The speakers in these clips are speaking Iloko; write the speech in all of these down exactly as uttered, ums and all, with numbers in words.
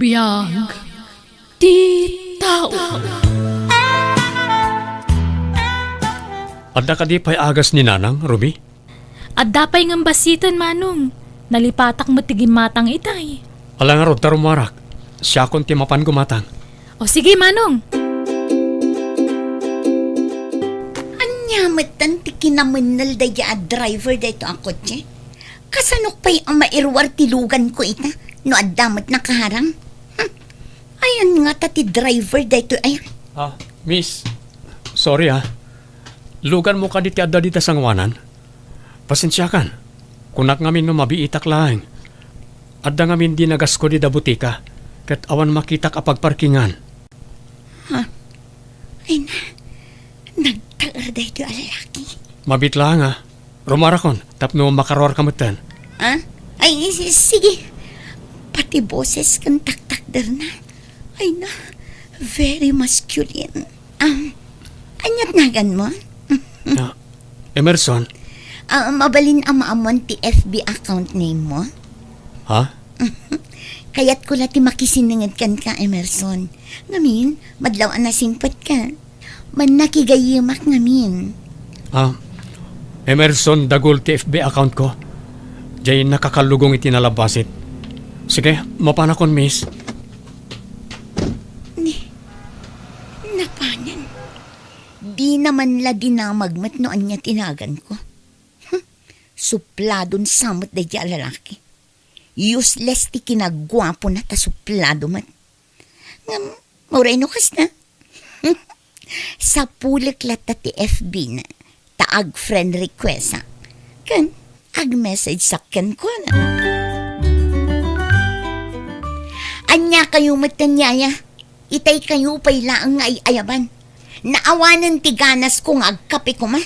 Biag ti tao. Adda kadi pay agas ni Nanang, Ruby? Adda pay ngem bassiten, Manong. Nalipatak met ti gimmatang itay. Ala ngarud ta rumuarak. Siakon ti mapan gumatang. O sige, Manong. Ania metten ti kinamennel daydi a driver daytoy a kotse? Kasanok pay a mairuar ti luganko ita no adda met nakaharang? Hmm. Ayan ngata ti driver daytoy aya? Ah, miss. Sorry, ah. Luganmo kadi ti adda dita sangoanan? Pasensiakan. Kunak ngamin no mabiitak laeng. Adda ngamin di nagasko dida butika, ket awan makitak a pagparkingan. Ha? Ay na, nagtaer daytoy a lalaki. Mabiit laeng, ah. Rumuarakon, tapno makaruarka metten. Ah? Ay, si-, sige. Pati boses ken taktakderna. Ay na, very masculine. Um, ania't naganmo? Ah, Emerson. Ah, mabalin a maammoan ti F B account name mo? Ha? Kayatko la ti makisinenged kenka, Emerson. Ngamin, madlaw a nasingpetka. Mannakigayyemak ngamin. Ah, Emerson Dagul ti F B account ko. Diay nakakallugong iti nalabbasit. Sige, mapanakon, miss. Ni, napanen. Dina man la dinamag met no ania ti naganko. Hmm, supladon sa met daydi a lalaki. Useless ti kinaguapona ta suplado met. Ngem, uray no kasta, sapulek latta ti F B na, ta ag-friend request-ak. Ken, ag-message-ak kenkuana. Ania kayo met ken yaya? Itay kayo pay laeng nga ay-ayaban. Naawanen ti ganasko nga agkape koma.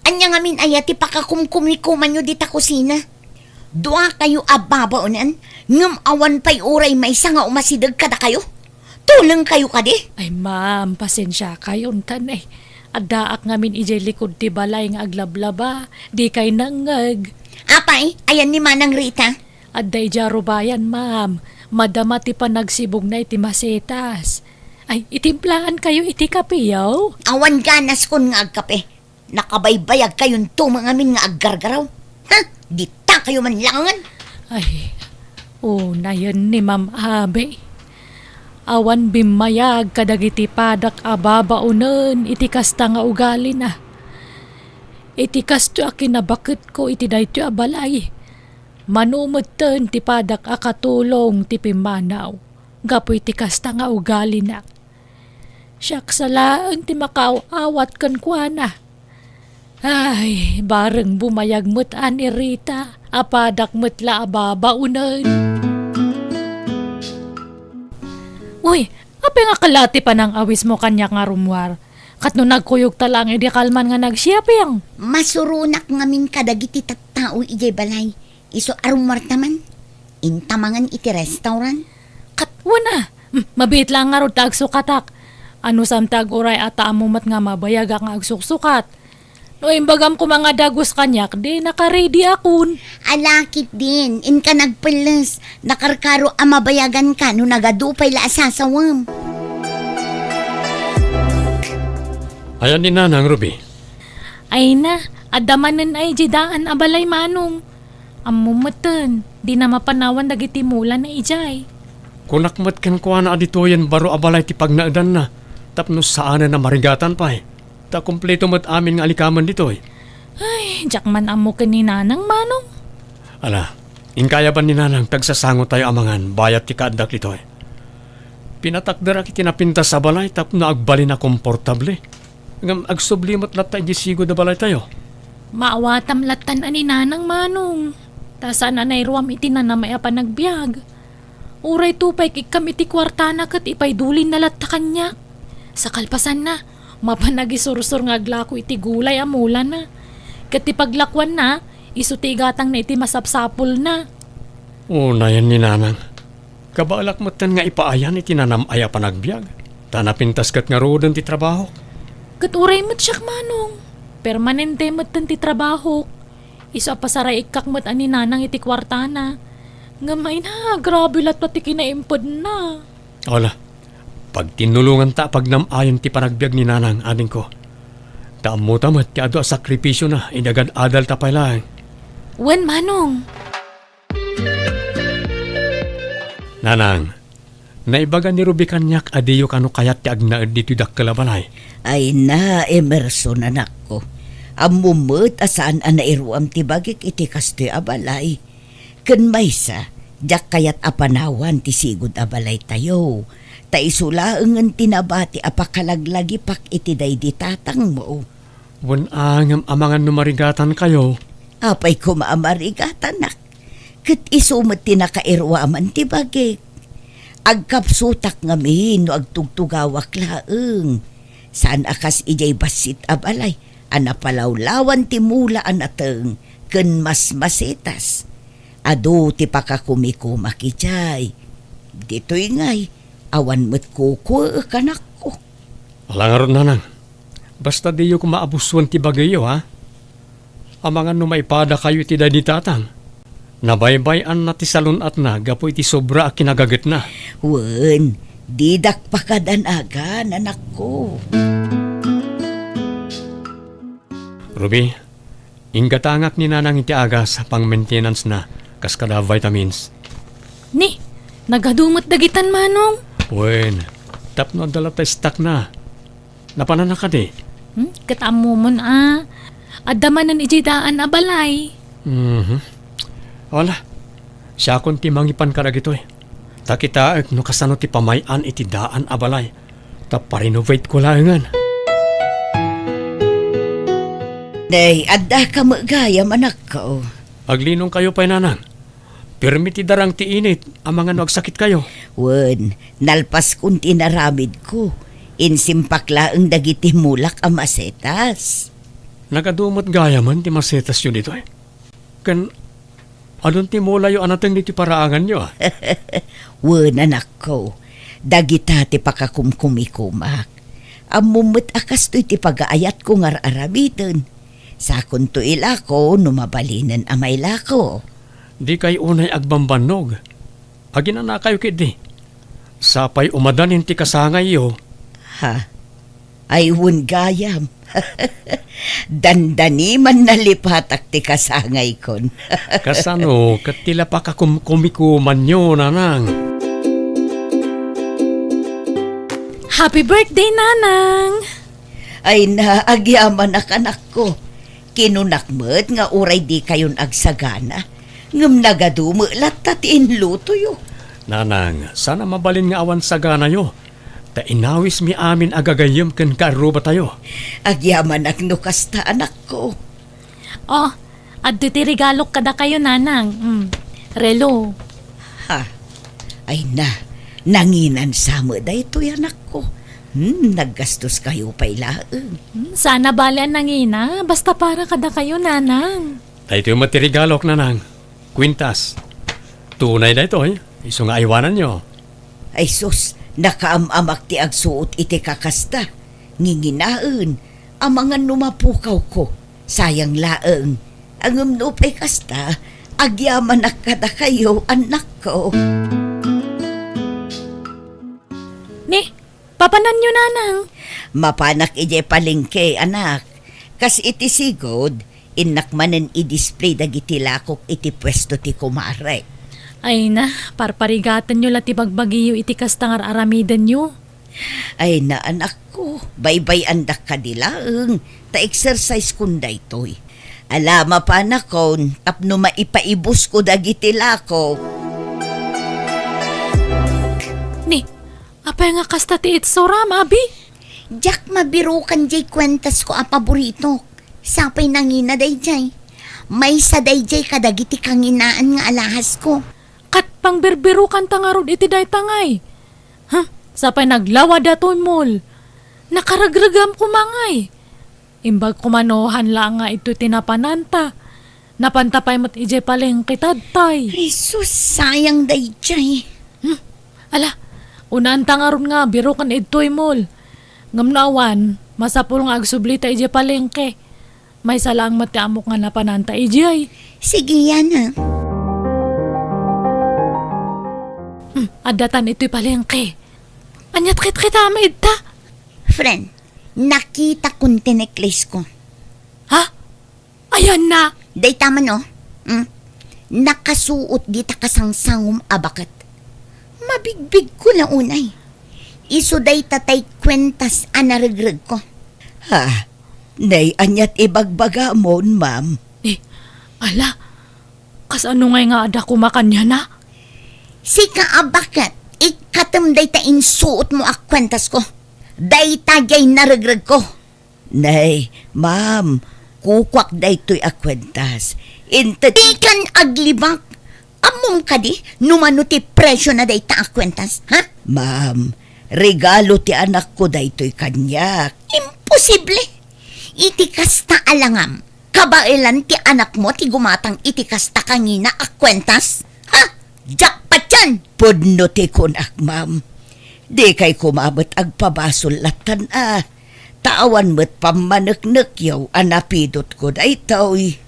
Ania ngamin aya ti pakakumkumikomanyo dita kusina? Dua kayo a babaonen, ngem awan pay uray maysa nga umasideg kadakayo? Tuleng kayo kadi? Ay, ma'am, pasensia kayo, untan, eh. Addaak ngamin idiay likod ti balay nga aglablaba, di kay nangngeg. Apay, ayan ni Manang Rita? Adda idiay rubayan, ma'am. Madama ti panagsibugna iti masetas. Ay, itimplaankayo iti kape, yaw? Awan ganaskon nga agkape. Nakabaybayagkayonto met ngamin nga aggargaraw. Ha? Ditakayo man langen. Ay, unayen ni Ma'am Abi. Awan bimmayag kadagiti padak a babaonen iti kasta nga ugalina. Iti kastoy a kinabaketko iti daytoy a balay, mano metten ti padak a katulong ti pimmanaw gapu iti kasta nga ugalina. Siak sa laeng ti makaaw-awat kenkuana. Ay, bareng bumayag met a ni Rita, a padak met la a babaonen. Uy, apay nga kala ti panang-awismo kaniak nga rumuar? Ket no nagkuyogta laeng idi kalman nga nagsiaping? Masuronak ngamin kadagiti tattao idiay balay. Isu a rumuarta man, inta mangan iti restaurant. Ket wen a, hmm, mabiit laeng ngarud ta agsukatak. Anusam ti aguray a ta ammo met nga mabayagak nga agsuksukat. No imbagam koma nga dagus kaniak, di naka-ready akon. Ala ketdin, inka nagpelles. Nakarkaro a mabayaganka no nagadu pay la a sasawem. Ayan ni Nanang, Ruby. Ay na, adda manen ay di daan a balay, Manong. Ammo metten, dina mapanawan dagiti mulana idiay. Kunak met kenkuana a ditoyen baro a balay ti pagnaedanna, tapno saanen a marigatan pay. Ta kompleto met amin nga alikamen ditoy. Ay, diak man ammo ken ni Nanang, Manong. Ala, inka ayaban ni Nanang, tagsasangotayo a mangan bayat ti kaaddak ditoy. Pinatakderak iti napintas a balay tapno agbalin a komportable. Ngem agsubli met latta iti sigud a balaytayo. Maawatam lattan a ni Nanang, Manong. Ta saan a nairuam iti nanamay a panagbiag. Uray tupay ikkam iti kuartana ket ipaidulinna latta kaniak. Sa kalpasanna, mapan agisursor nga aglako iti gulay a mulana. Ket ti paglakuanna, isu ti igatangna iti masapsapulna. Unayen ni Nanang. Kabaelak metten nga ipaayan iti nanam-ay a panagbiag, ta napintas ket ngaruden ti trabahok. Ket uray met siak, Manong. Permanente metten ti trabahok. Isu a pasarayikkak met a ni Nanang iti kuartana. Ngem ay na, grabe latta ti kinaimpedna. Ala, pagtinnulonganta a pagnam-ayon ti panagbiag ni Nanang, adingko. Ta ammota met ti adu a sakripisiona idi agad-adalta pay laeng. Wen, Manong. Nanang, naibaga ni Ruby kaniak a diyo kano kayat ti agnaed ditoy dakkel a balay. Ay na, Emerson, anakko. Ammom met a saan a nairuam ti bagik iti kastoy a balay. Ken maysa, diak kayat a panawan ti sigud a balaytayo. Ta isu laengen ti nabati a pakalaglagipak iti daydi tatangmo. Wen a, ngem amangan no marigatankayo. Apay koma a marigatanak? Ket isu met ti nakairuaman ti bagik. Agkapsutak ngamin no agtugtugawak laeng. Saan a kas idiay bassit a balay a napalawlawan ti mula a nateng ken masmasetas. Adu ti pakakumikumak idiay. Ditoy ngay, awan met kukuek, anakko. Ala ngarud, Nanang. Basta diyo koma abusoen ti bagiyo, ha? Amangan no maipadakayo iti daydi tatang. Nabaybay-anna ti salun-atna gapu iti sobra a kinagagetna. Wen, didak pakadanagan, anakko. Ruby, inggatangak ni Nanang iti agas a pang-maintenance-na kas kada vitamins. Ni, nagadu met dagitan, Manong. Wen, tapno adda latta stock-na. Napananna kadi? Hmm? Ket ammomon a, adda manen idiay daan a balay. Mhm. Wala. Siakon ti mangipan kadagitoy. Ta kitaek no kasano ti pamay-an iti daan a balay. Ta pa-renovate-ko laengen. Nay, adda ka met gayam, anakko. Aglinongkayo pay, Nanang. Pirmi ti darang ti init, amangan no agsakitkayo. Wen, nalpaskon ti inaramidko. Insimpak laeng dagiti mulak a masetas. Nagadu met gayamen ti masetasyo ditoy. Ken adun ti mulayo a nateng ditoy paraanganyo, a? Wen, anakko, dagita ti pakakumkumikumak. Ammom met a kastoy ti pagaayatko nga ar-aramiden. Sakonto ilako no mabalinen a mailako. Dikay unay agbambannog. Aginanakayo ketdi. Sapay umadanin ti kasangayyo. Ha? Ay, wen gayam. Dandani man nalipatak ti kasangaykon. Kasano ket ti la pakakumkumikumanyo, Nanang? Happy birthday, Nanang! Ay na, agyamanak, anakko. Kinunak met nga uray dikayon agsagana, ngem nagadu met latta ti inlutoyo. Nanang, saan a mabalin nga awan saganayo, ta inawismi amin a gagayyem ken kaarrubatayo. Agyamanak no kasta, anakko. Oh, adda ti regalok kadakayo, Nanang. Mm, relo. Ha? Ay na, nanginan sa met daytoy, anakko. Hmm, naggastoskayo pay laeng. Hmm, saan a bale a nangina, basta para kadakayo, Nanang. Daytoy met ti regalok, Nanang. Kwintas. Tunay daytoy, isu nga aywananyo. Ay sus, nakaam-amak ti agsuot iti kakasta. Nginginaen, amangan no mapukawko. Sayang laeng. Ngem no pay kasta, agyamanak kadakayo, annakko. Ni, papananyo, Nanang? Mapanak idiay palengke, anak. Kas iti sigud, innak manen i-display dagiti lakok iti puesto ti kumarek. Ay na, parparigatanyo la ti bagbagiyo iti kasta nga ar-aramidenyo. Ay na, anakko, baybay-andak kadi laeng, ta exercise-kon daytoy. Ala, mapanakon, tapno maipaibusko dagiti lakok. Ni, apay nga kasta ti itsuram, abi? Diak mabirukan diay kuentasko a paboritok. Sapay nangina daydiay. Maysa daydiay kadagiti kanginaan nga alahasko. Ket pangbirbirukanta ngarud iti dayta ngay. Huh, sapay naglawa datoy mall. Nakaregregam koma ngay. Imbag koma no han laeng nga idtoy ti napananta. Napanta pay met idiay palengke, tatay. Ay sus, sayang daydiay. Hmm, ala, unanta ngarud nga biruken idtoy mall. Ngem no awan, masapul nga agsublita idiay palengke. Maysa laeng met ti ammok nga napananta idiay. Sige, Yana. Adda tan itoy palengke. Aniat kitkita met ita? Friend, nakitakon ti necklace ko. Ha? Ayanna? Dayta man, oh. Hmm? Nakasuot dita kasangsangom a baket. Mabigbigko la unay. Isu dayta tay kuentas a naregregko. Ha? Nay, aniat ibagbagamon, ma'am? Eh, ala, kasano ngay nga adda koma kaniana? Sika a baket, ikkatem dayta insuotmo a kuentasko. Dayta diay naregregko. Nay, ma'am, kukuak daytoy a kuentas. Inted- Dikan aglibak. Ammom kadi no mano ti presio na dayta a kuentas, ha? Ma'am, regalo ti anakko daytoy kaniak. Imposible! Iti kasta a langam, kabaelan ti anakmo ti gumatang iti kasta kangina a kuentas? Ha? Jackpot yan! Pudno ti kunak, ma'am. Dikay koma met agpabasol lattan a. Ta awan met pammaneknekyaw a napidotko daytoy.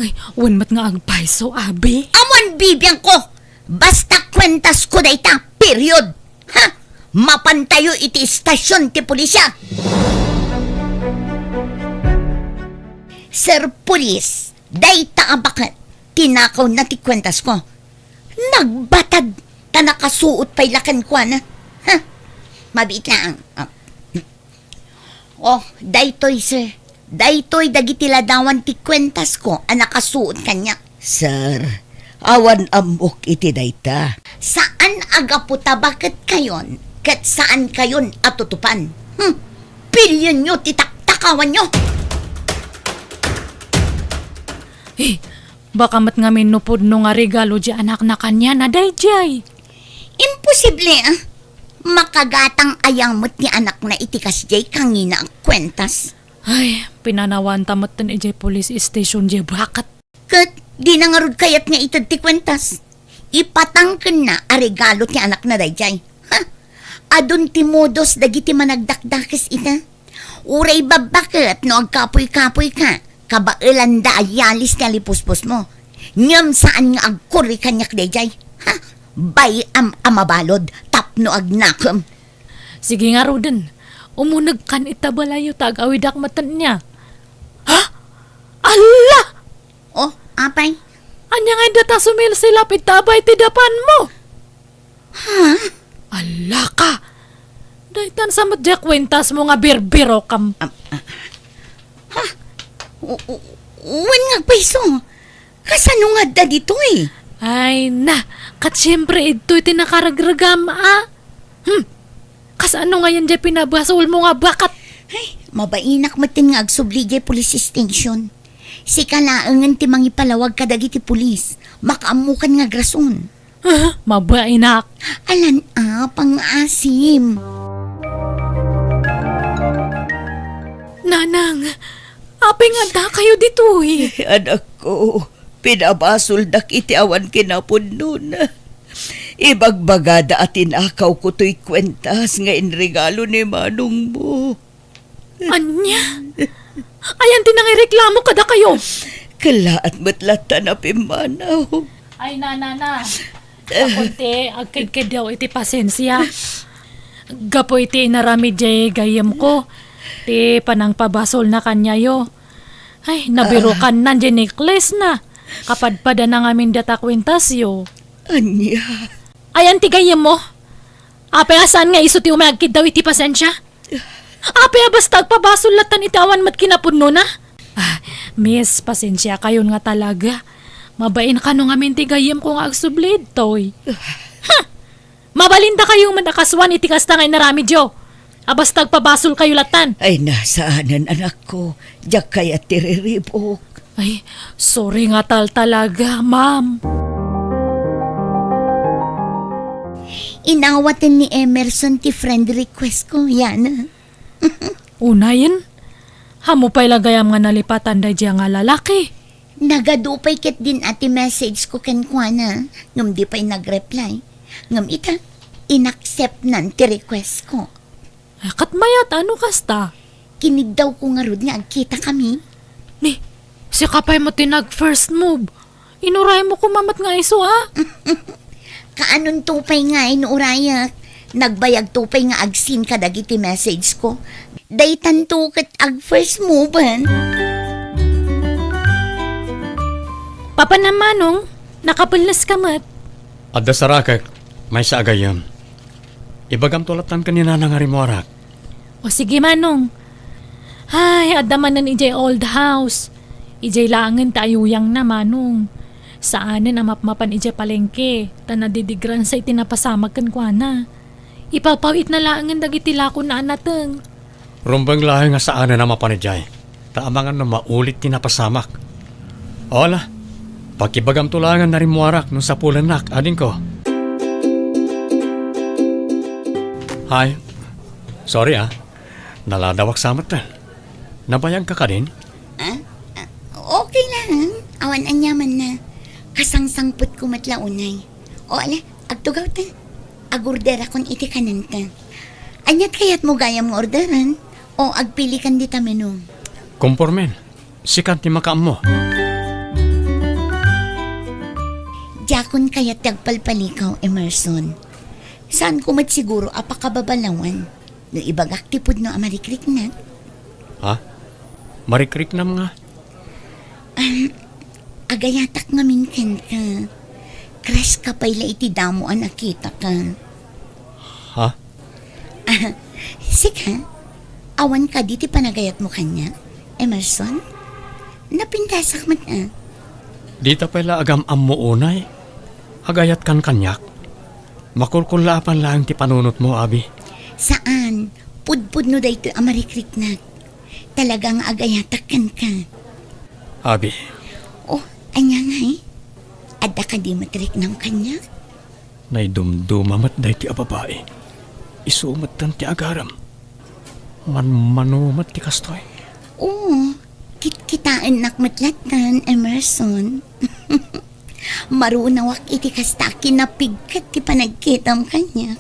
Ay, wen met nga agpayso, abi. Awan bibiangko! Basta kuentasko dayta, period! Ha? Mapantayo iti istasion ti pulisya! Sir Police, dayta a baket, tinakawna ti kuentasko. Nagbatad ta nakasuot pay la kenkuana. Ha? Mabiit laeng. Ah. Oh, daytoy, sir. Daytoy dagiti ladawan ti kuentasko a nakasuot kaniak. Sir, awan ammok iti dayta. Saan a gapu ta baketkayon ket saankayon a tutupan. Hmm. Pilionyo ti taktakawanyo. Eh, baka met ngamin no pudno nga regalo ti anakna kaniana daydiay. Imposible, ah. Makagatang aya met ti anakna iti kasdiay kangina a kuentas. Ay, pinanawanta metten idiay police station diay baket. Ket dina ngarud kayat nga ited ti kuentas. Ipatangkenna a regalo ti anakna daydiay. Ha? Adun ti modus dagiti managdakdakes ita. Uray babbaket no agkapuy-kapuyka, kabaelanda a yalis ti alipuspusmo. Ngem saan nga agkurri kaniak daydiay. Ha? Bay-am a mabalud tapno agnakem. Sige ngaruden, umunegkan ita balayyo ta agawidak metten inia. Ha? Alla! Oh, apay? Ania nga dayta sumilsilap ita abay ti dapanmo? Ha? Alla ka! Daytan sa met diay kuentasmo nga birbirokam. Am-, ah. Ha? U-, u-, wen nga agpayso. Kasano nga adda ditoy? Ay, na, ket siempre, idtoy ti nakaregregam, a? Hmm. Kasano ngayen diay pinabasolmo nga baket? Ay, mabainak metten nga agsubli diay police station. Sika laengen ti mangipalawag kadagiti pulis. Makaammokan nga agrason. Ah, mabainak. Alan a, pangaasim. Nanang, apay nga addakayo ditoy? Anakko, pinabasoldak iti awan kinapudnona. Ibagbagada a tinakawko toy kuentas nga inregalo ni manongmo. Ania? Ayan ti nangireklamo kadakayo? Kellaat met latta a pimmanaw. Ay, nanana. Gapu ti agkedkeddaw iti pasensia. Gapu iti inaramid diay gayyemko, ti panangpabasolna kaniayo. Ay, nabirokanna diay necklace na. Kapadpadana ngamin dayta kuentasyo. Ania? Ayan ti gayyemmo? Apay a saan nga isu ti umay agkiddaw iti pasensia? Apay a basta agpabasol lattan iti awan met kinapudnona? Ah, miss, pasensiakayon nga talaga. Mabain kano ngamin ti gayyemko nga agsubli ditoy. Huh! Mabalin dakayo met a kasuan iti kasta nga inaramidyo. A basta agpabasolkayo lattan. Ay, na, saanen, anakko. Diak kayat ti riribuk. Ay, sorry nga taltalaga, ma'am. Inawaten ni Emerson ti friend request ko, Yana. Unayen, ammo pay la gayam nga nalipatan daydiay nga lalaki. Nagadu pay ketdin a ti message ko kenkuana, ngem di pay nag-reply. Ngem ita, inacceptnan ti request ko. Ay, ket mayat, no kasta? Kiniddaw ko ngarud nga agkitakami. Ni, sika pay met ti nag-first move. Inuraymo koma met nga isu, a? Kaanonto pay ngay no urayak? Nagbayagto pay nga ag-seen kadagiti message ko. Daytanto ket ag-first mover. Papanam, Manong, nakapelles ka met. Adda sarakek, maysa a gayyem. Ibagamto lattan ken ni Nana nga rimmuarak. O sige, Manong. Ay, adda manen idiay old house. Idiay laengen ti ayuyangna, Manong. Saanen a mapmapan idiay palengke, ta nadidigransa iti napasamak kenkuana. Ipawpawitna laengen dagiti lakonna a nateng. Rumbeng laeng nga saanen a mapan idiay, ta amangan no maulit ti napasamak. O ala, pakibagamto laeng a narimmuarak no sapulennak, adingko. Hay, sorry ah. Naladawak sa metten. Nabayagka kadin? Ah? Ah, okay lang. Awan aniamanna. Kasangsangpetko met la unay. O ala, agtugaw ta. Agorderakon iti kanenta. Aniat kayatmo gayam nga orderen? O agpilikan dita menu? Kompormen. Sikan ti makaammo. Diakon kayat ti agpalpalikaw, Emerson. Saanko met siguro a pakababalawan no ibagak ti pudno a marikriknak. Ha? Marikriknam nga? Um, agayatak ngamin kenka. Crush ka pay la iti damo a nakitaka. Ha? Ah, sika, awan kadi ti panagayatmo kaniak, Emerson? Napintasak met, ah. Dita pay la agam-ammo unay. Agayatkan kaniak. Makulkullaapan laeng ti panunotmo, Abi. Saan? Pudpudno daytoy a marikriknak. Talaga nga agayatak kenka. Abi. Oh, ania ngay? Adda kadi met riknam kaniak? Naidumduma met daytoy a babai. Isu metten ti agaram. Manmano met ti kastoy. Oo, kitkitaennak met lattan, Emerson. Marunawak iti kasta a kinapigket ti panagkitam kaniak.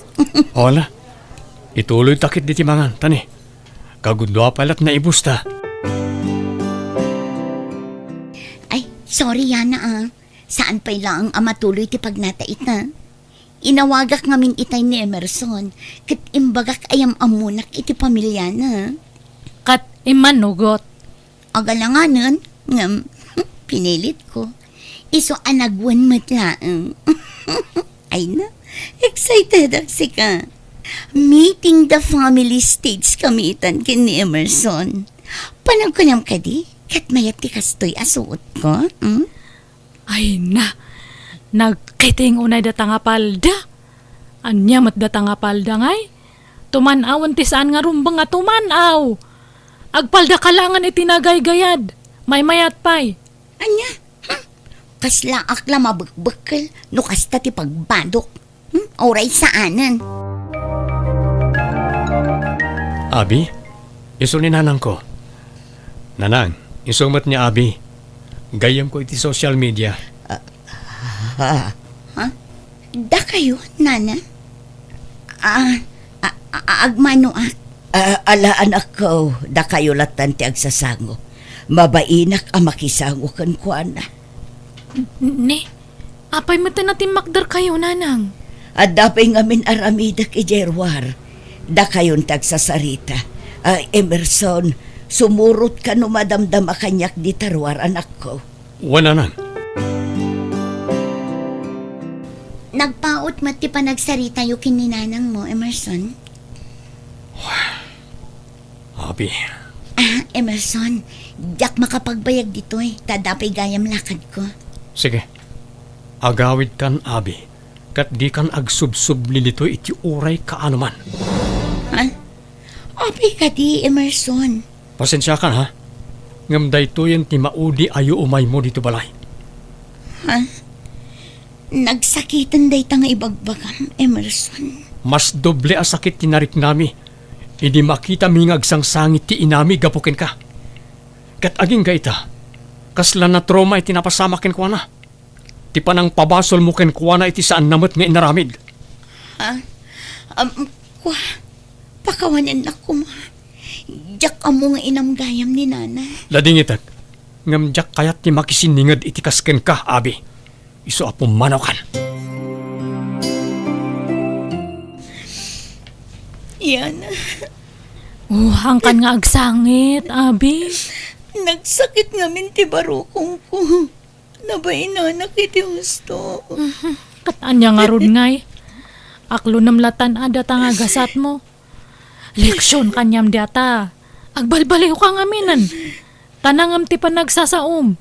Ala, ituloyta ketdi ti mangan, tani. Kagudua pay lat naibusta. Ay, sorry, Yana, ah. Saan pay laeng a matuloy ti pagnata ita. Inawagak ngamin itay ni Emerson, ket imbagak a yam-ammonak iti pamiliana. Ket immanugot. Agalanganen, ngem, pinilitko. Isu a nagwen met laeng. Ay na, excitedak sika. Meeting the family stage kami itan ken ni Emerson. Panagkunam kadi, ket mayat ti kastoy a suotko, hmm? Ay na, nagkiting unay data nga palda. Ania met data nga palda ngay? Tuman-awen ti saan nga rumbeng a tuman-aw. Agpalda ka laengen iti nagaygayad. Maymayat pay. Ania? Hmm? Kaslaak la mabekbekkel no kasta ti pagbadok. Hmm? Uray saanen. Abi, isu ni nanangko. Nanang, isu met ni Abi. Gayyemko iti social media. Ah, ha? Ha? Dakayo, Nana? Ah, a-, a-, agmanoak. Ah, ala, anakko, dakayo lattan ti agsasango. Mabainak a makisango kenkuana. N-, ne? Apay met ti natimmakderkayo, Nanang? Adda pay ngamin aramidek idiay ruar. Dakayon ti agsasarita. Ah, Emerson, sumurotka no madamdama kaniak dita ruar, anakko. Wen, Nanang. Nagpaut met ti panagsaritayo ken ni nanangmo, Emerson? Abi. Ah, Emerson, diak makapagbayag ditoy, ta adda pay gayam lakadko. Sige. Agawidkan, Abi, ket dikan agsubsubli ditoy iti uray kaanoman. Ha? Apay kadi, Emerson? Pasensiakan, ha? Ngem daytoyen ti maudi a yuumaymo ditoy balay. Ha? Nagsakiten dayta nga ibagbagam, Emerson. Mas doble a sakit ti nariknami idi makitami nga agsangsangit ti inami gapu kenka. Ket agingga ita, kasla natrauma iti napasamak kenkuana. Ti panangpabasolmo kenkuana iti saanna met nga inaramid. Ha? Um, kua, pakawanennak koma. Diak ammo nga inam gayam ni Nana. Ladingitek, ngem diak kayat ti makisinninged iti kas kenka, Abi. Isu a pummanawkan. Yana. Oh, hangkan nga agsangit, abi. Nagsakit ngamin ti barukongko. Nabainanak iti husto. Ket ania ngarud ngay? Aklonem latan a data nga gasatmo. Leksion kaniam diata. Agbalbaliw ka ngaminen. Ta nangam ti panagsasaom.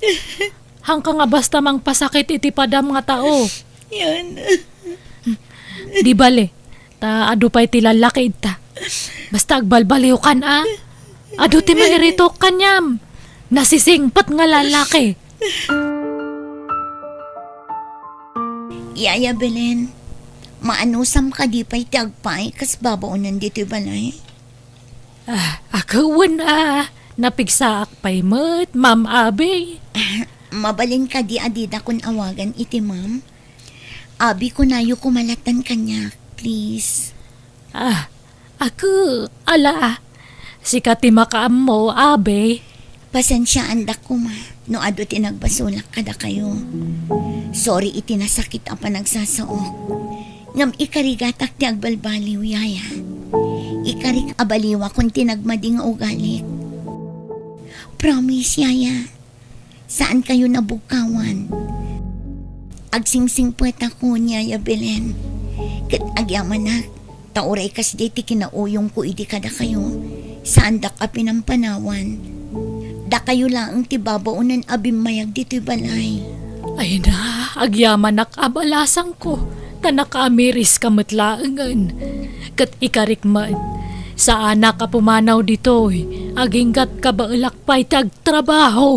Hangka nga basta mangpasakit iti padam nga tao. Yana. Di bale, ta adu pay ti lallaki ita. Basta agbalbaliw kan a. Adu ti mairitok kaniam. Nasisingpet nga lallaki. Yaya Belen, maanusam kadi pay ti agpaay kas babaonen ditoy balay? Ah, a ket wen a, napigsaak pay met, Ma'am Abi. Mabalin kadi a didakon awagan iti ma'am? Abi, kunayo koma latan kaniak, please. Ah, a ket, ala, sika ti makaammo, Abi. Pasensiaandak koma no adu ti nagbasolak kadakayo. Sorry iti nasakit a panagsasaok. Ngem ikarigatak ti agbalbaliw, yaya. Ikarik a baliwakon ti nagmadi nga ugalik. Promise, yaya. Saankayo nabugkawan. Agsingsingpetako ni Yaya Belen. Ket agyamanak, ta uray kasdiay ti kinauyongko idi kadakayo, saandak a pinampanawan. Dakayo laeng ti babaonen a bimmayag ditoy balay. Ay na, agyamanak a balasangko, ta nakaamiriska met laengen. Ket ikarik met, saanak a pumanaw ditoy, aginggat kabaelak pay ti agtrabaho.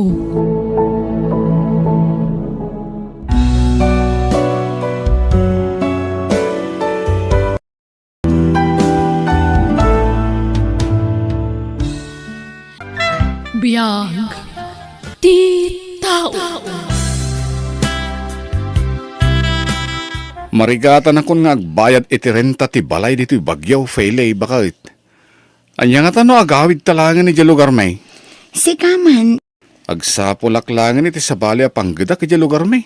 Biag ti tao. Marigatanakon nga agbayad iti renta ti balay ditoy Baguio, Fele, baket. Ania ngata no agawidta laengen idiay lugarmi? Sika man. Agsapulak laengen iti sabali a panggedak idiay lugarmi.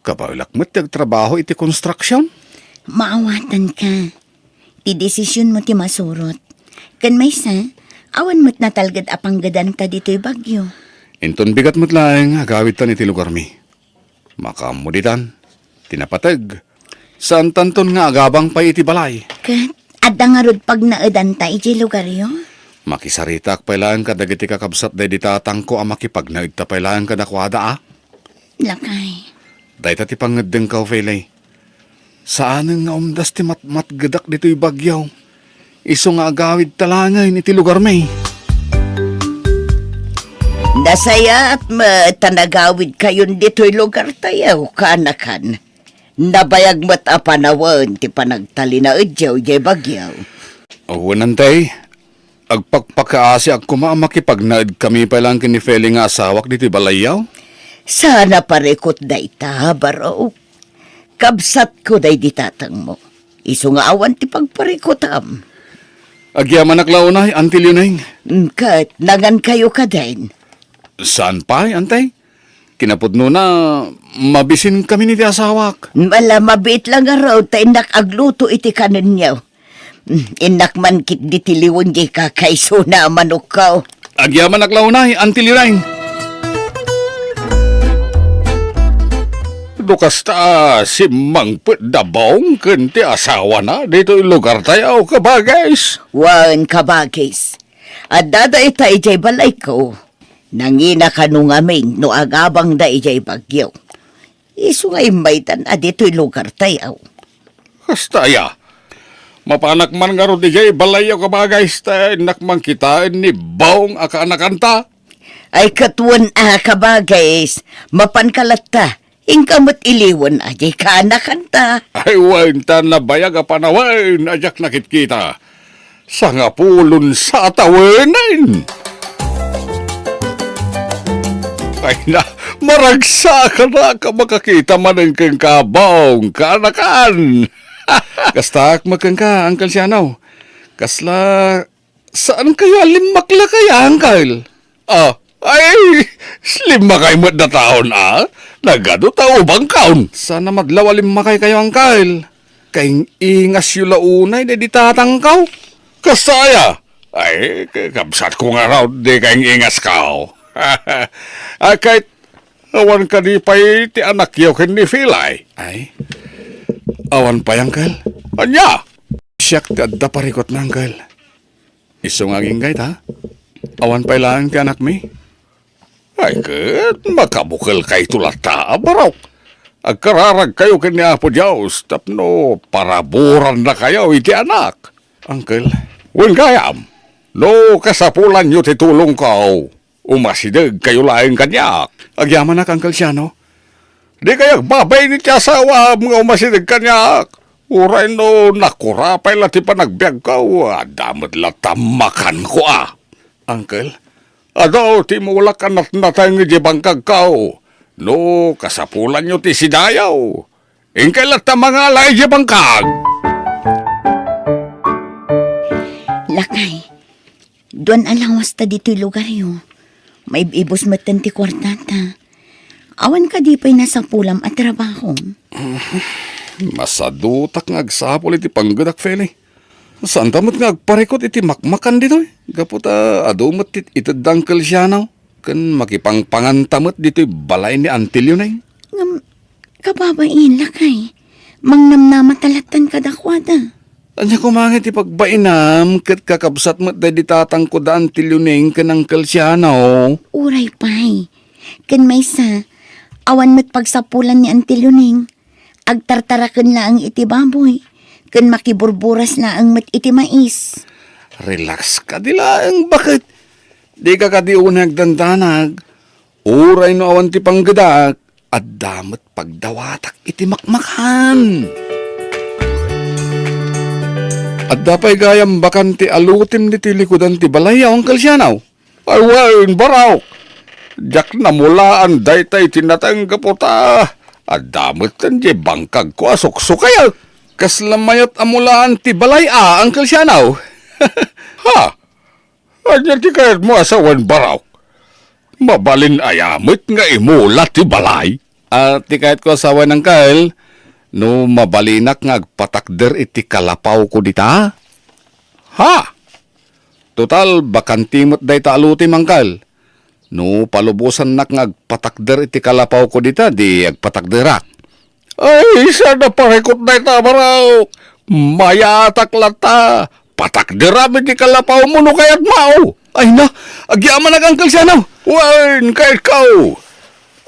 Kabaelak met ti agtrabaho iti konstruksion. Maawatanka. Ti desisionmo ti masurot. Ken maysa, awan met natalged a panggedanta ditoy Baguio. Inton bigat met laeng agawidtan iti lugarmi. Makaammo ditan, ti napateg. Saantanton nga agabang pay iti balay. Ket adda ngarud pagnaedanta idiay lugaryo? Makisaritaak pay laeng kadagiti kakabsat daydi tatangko a makipagnaedta pay laeng kadakuada a. Lakay. Dayta ti pangngeddengko, Fele. Saanen nga umdas ti matmatgedak ditoy Baguio. Isu nga agawidta laengen iti lugarmi. Nasayaat met ta nagawidkayon ditoy lugartayo, kaanakan. Nabayag met a panawen ti panagtalinaedyo idiay Baguio. Wen, Antay, agpakpakaasiak koma a makipagnaedkami pay laeng ken ni Fele nga asawak ditoy balayyo. Saan a parikut dayta, barok. Kabsatko daydi tatangmo. Isu nga awan ti pagparikutam. Agyamanak la unay, Auntie Leoneng. Mm, ket nangankayo kadin? Saan pay, Antay? Kinapudnona, mabisinkami iti asawak. Ala, mabiit la ngarud ta innak agluto iti kanenyo. Mm, innak man ketdi ti liwen diay kakaisuna a manokko. Agyamanak la unay, Auntie Leoneng. No kasta, simmangpet da Bong ken ti asawana ditoy lugartayo, kabagis. Wen, kabagis. Adda dayta idiay balayko. Nangina kano ngamin no agabangda idiay Baguio. Isu nga immaydan a ditoy lugartayo. Kasta aya. Mapanak man ngarud idiay balayyo, kabagis, ta innak man kitaen ni Bong a kaanakanta. Ay, ket wen a, kabagis, mapanka latta. Inka met iliwen a diay kaanakanta. Ay, wen, ta nabayag a panawen a diak nakitkita. Sangapulon sa a tawenen. Ay na, maragsakan a makakita manen kenka, Bong, kaanakan. Kastaak met kenka, Uncle Siano. Kasla, saankayo a limmakla kaya, Uncle? Ah, ay, limmakay met dataon, a? Nagadu ta ubangkaon. Saan a madlaw a limmakaykayo, Uncle. Kaing-ingasyo la unay daydi tatangko. Kasta aya? Ay, k-, kabsatko ngarud, dika ing-ingasko. Ay, ket awan kadi pay ti anakyo ken ni Felay? Ay, awan pay, Uncle. Ania? Siak ti adda parikutna, Uncle. Isu nga agingga ita, awan pay laeng ti anakmi. Ay, ket makabukelkayto latta, Barok. Agkararagkayo ken ni Apo Dios tapno paraburannakayo iti anak. Uncle. Wen gayam, no kasapulanyo ti tulongko, umasidegkayo laeng kaniak. Agyamanak, Uncle Siano. Dikay agbabain iti asawaam nga umasideg kaniak. Uray no nakura pay la ti panagbiagko, adda met latta makanko a. Uncle? Adu ti imulak a natnateng idiay bangkagko. No kasapulanyo ti sidayo, inkay latta mangala idiay bangkag. Lakay, duan a lawasta ditoy lugaryo. Maib-ibus metten ti kuartata. Awan kadi pay nasapulam a trabaho? Masadutak nga agsapul iti panggedak, Feli. Saanta met nga agparikut iti makmakan ditoy, gapu ta adu met ti ited da Uncle Siano, ken makipangpanganta met ditoy balay ni Auntie Leoning. Ngem, kababain, lakay, mangnamnamata lattan kadakuada. Ania koma nga ti pagbainam ket kakabsat met daydi tatangko da Auntie Leoning ken Uncle Siano? Uray pay. Ken maysa, awan met pagsapulan ni Auntie Leoning. Agtartaraken laeng iti baboy, ken makiburburas laeng met iti mais. Relax kadi laeng, baket. Dika kadi unay agdandanag. Uray no awan ti panggedak, adda met pagdawatak iti makmakan. Adda pay gayam bakante a lutim ditoy likudan ti balay, Uncle Siano? Ay wen, Barok. Diak namulaan dayta iti nateng gapu ta adda metten diay bangkagko a suksukayek. Kasla mayat a mulaan ti balay a, Uncle Siano? Ha? Ania ti kayatmo a sawen, Barok? Mabalin aya met nga imula ti balay? A, ti kayatko a sawen, Uncle, no mabalinak nga agpatakder iti kalapawko dita? Ha? Total, bakante met dayta a lutim, Uncle. No palubosannak nga agpatakder iti kalapawko dita, di agpatakderak. Ay, saan a parikut dayta, Barok? Mayatak latta. Patakderam iti kalapawmo no kayatmo. Ay na, agyamanak, Uncle Siano. Wen, kayatko.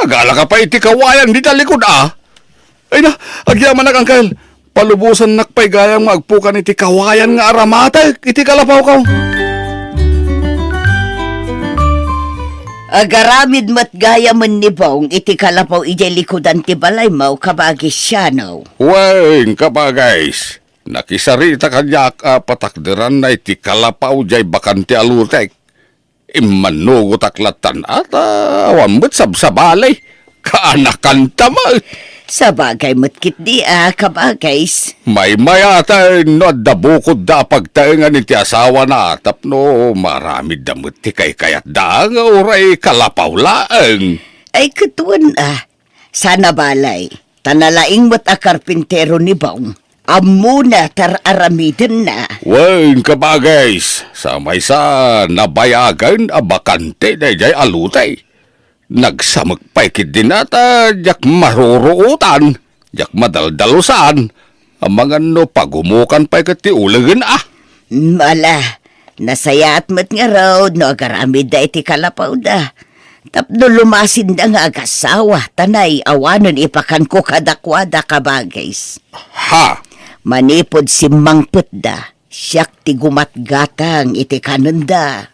Agalaka pay iti kawayan dita likud a. Ay na, agyamanak, Uncle. Palubosannak pay gayam nga agpukan iti kawayan nga aramatek iti kalapawko. Agaramid met gayamen ni Bong iti kalapaw idiay likudan ti balaymo, kabagis Siano. Wen, kabagis, nakisarita kaniak a patakderanna iti kalapaw diay bakante a lotek. Immannugotak lattan a ta awan met sabsabali. Kaanakanta met. Sabagay met ketdi a, kabagis. Maymayaten no adda bukodda a pagtaengan iti asawana tapno maaramidda met ti kaykayatda nga uray kalapaw laeng. Ay, ket wen a, saan a balay. Ta nalaing met a karpintero ni Bong. Ammona ti ar-aramidenna. Wen, kabagis, sa maysa, nabayagen a bakante daydiay a lotek. Nagsamek pay ketdin a ta diak maruruotan, diak madaldalusan. Amangan no pagumukan pay ket ti ulegen a. Ala, nasayaat met ngarud no agaramidda iti kalapawda. Tapno lumasinda nga agasawa, ta nay-awanen ipakanko kadakuada, kabagis. Ha? Manipud simmangpetda, siak ti gumatgatang iti kanenda.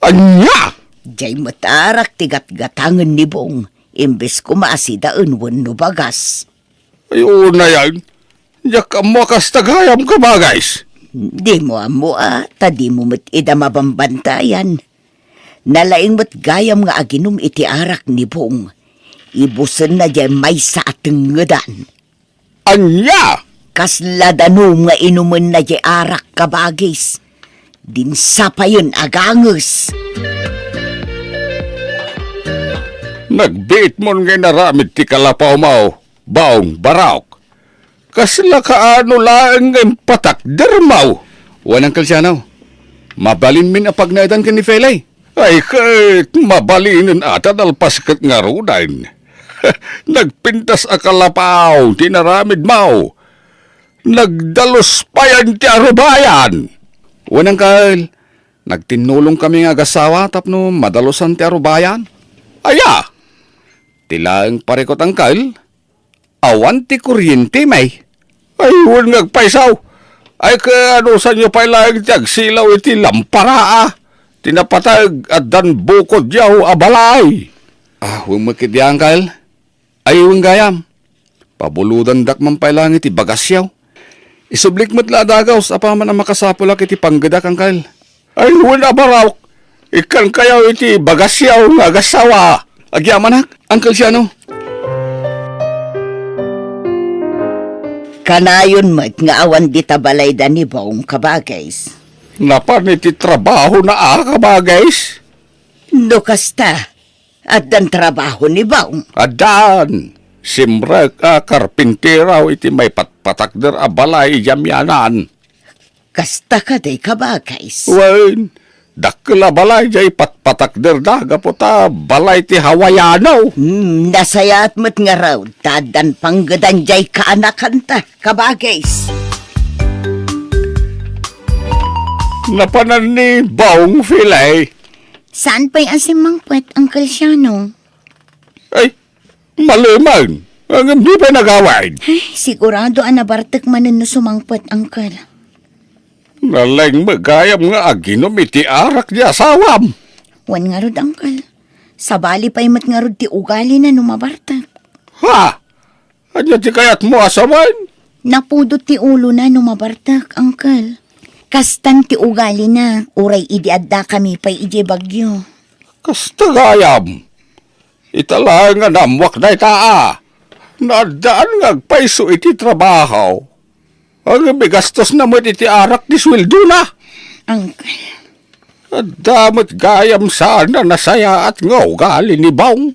Ania? Diay met arak ti gatgatangen ni Bong, imbes koma a sidaen wenno bagas. Ay, unayen. Diak ammo a kasta gayam, kabagis. Dimo ammo a, ta dimo met ida mabambantayan. Nalaing met gayam nga aginum iti arak ni Bong. Ibusenna diay maysa a tengngedan. Ania? Kasla danum nga inumenna diay arak, kabagis. Dinsa payen a ganges. Nagbiitmon nga inaramid ti kalapawmo, Bong, Barok. Kasla kaano laeng nga impatakdermo? Wen, Uncle Siano, Mabalinmin a pagnaedan ken ni Felay. Ay ket, mabalinen a ta nalpas ket ngaruden. Nagpintas a kalapaw ti inaramidmo. Nagdalus payen ti arubayan. Wen, Angkel, nagtinnulongkami nga agasawa tapno madalusan ti arubayan. Aya, ti laeng parikut, Angkel, awan ti kuryente, may. Ay, wen nga agpayso. Ay, kaanusanyo pay laeng ti agsilaw iti lampara, a? Ti napateg, addan bukodyo a balay. Ah, wen met ketdi, Angkel. Ay, wen gayam. Pabulodandak man pay laeng iti bagasyo. Isublik met la a dagaus apaman a makasapulak iti panggedak, Angkel. Ay, wen a barok, ikkankayo iti bagasyo nga agasawa. Agyamanak, Uncle Siano. Kanayon met nga awan dita balayda ni Bong, kabagis. Napan iti trabahona a, kabagis? No kasta, addan trabaho ni Bong? Addan. Simrek a karpintero iti maipatpatakder a balay idiay amianan. Kasta kadi, kabagis? Wen, dakkel a balay diay patpatakderda gapu ta balay ti Hawaiano. Hmm, nasayaat met ngarud ta addan panggedan diay kaanakanta, kabagis. Napanan ni Bong, Felay. Saan pay a simmangpet, Uncle Siano? Ay, malemen, ngem di pay nagawid. Ay, sigurado a nabartek manen no sumangpet, Uncle. Naleng met gayam nga aginom iti arak ti asawam. Wen ngarud, Uncle. Sabali pay met ngarud ti ugalina no mabartek. Ha? Ania ti kayatmo a sawen? Napudot ti ulona no mabartek, Uncle. Kastan ti ugalina, uray idi addakami pay idiay Baguio. Kasta gayam. Ita laeng nga naammoak dayta a. Naaddaan nga agpayso iti trabaho. Ngem igastosna met iti arak ti sueldona. Uncle. Adda met gayam saan a nasayaat nga ugali ni Bong.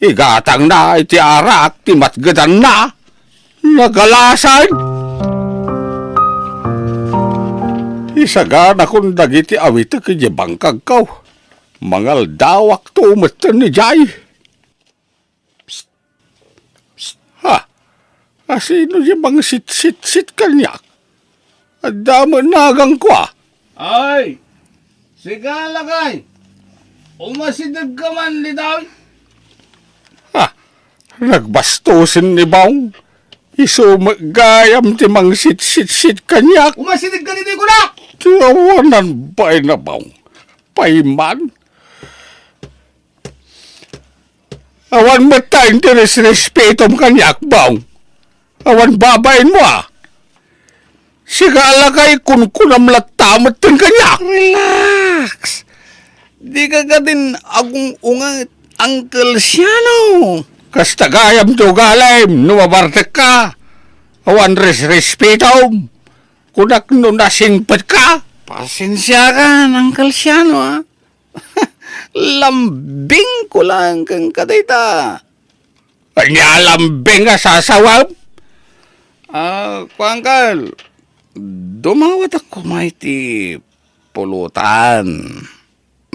Igatangna iti arak ti matgedanna. Nagalasan. Isaganakon dagiti awitek idiay bangkagko. Mangaldawakto metten idiay. Psst! Psst! Ha? Asino diay mangsitsitsit kaniak? Adda met nagangko a. Ay! Sika, lakay! Umasidegka man ditoy? Ha? Nagbastosen ni Bong. Isu met gayam ti mangsitsitsit kaniak. Umasidegka ditoy, kunak! Ti awanan bain a Bong. Payman. Awan met ta iti resrespetom kaniak, Bong. Awan babainmo a. Sika a lakay, kunkunam latta metten kaniak. Relax. Dika kadin agung-unget, Uncle Siano. Kasta gayam ti ugalim no mabartekka. Awan resrespetom. Kunak no nasingpetka. Pasensiakan, Uncle Siano, a. Lambingko laeng kenka dayta. Ania lambing a sasawem? Ah, kuan, Kal, dumawatak koma iti pulutan.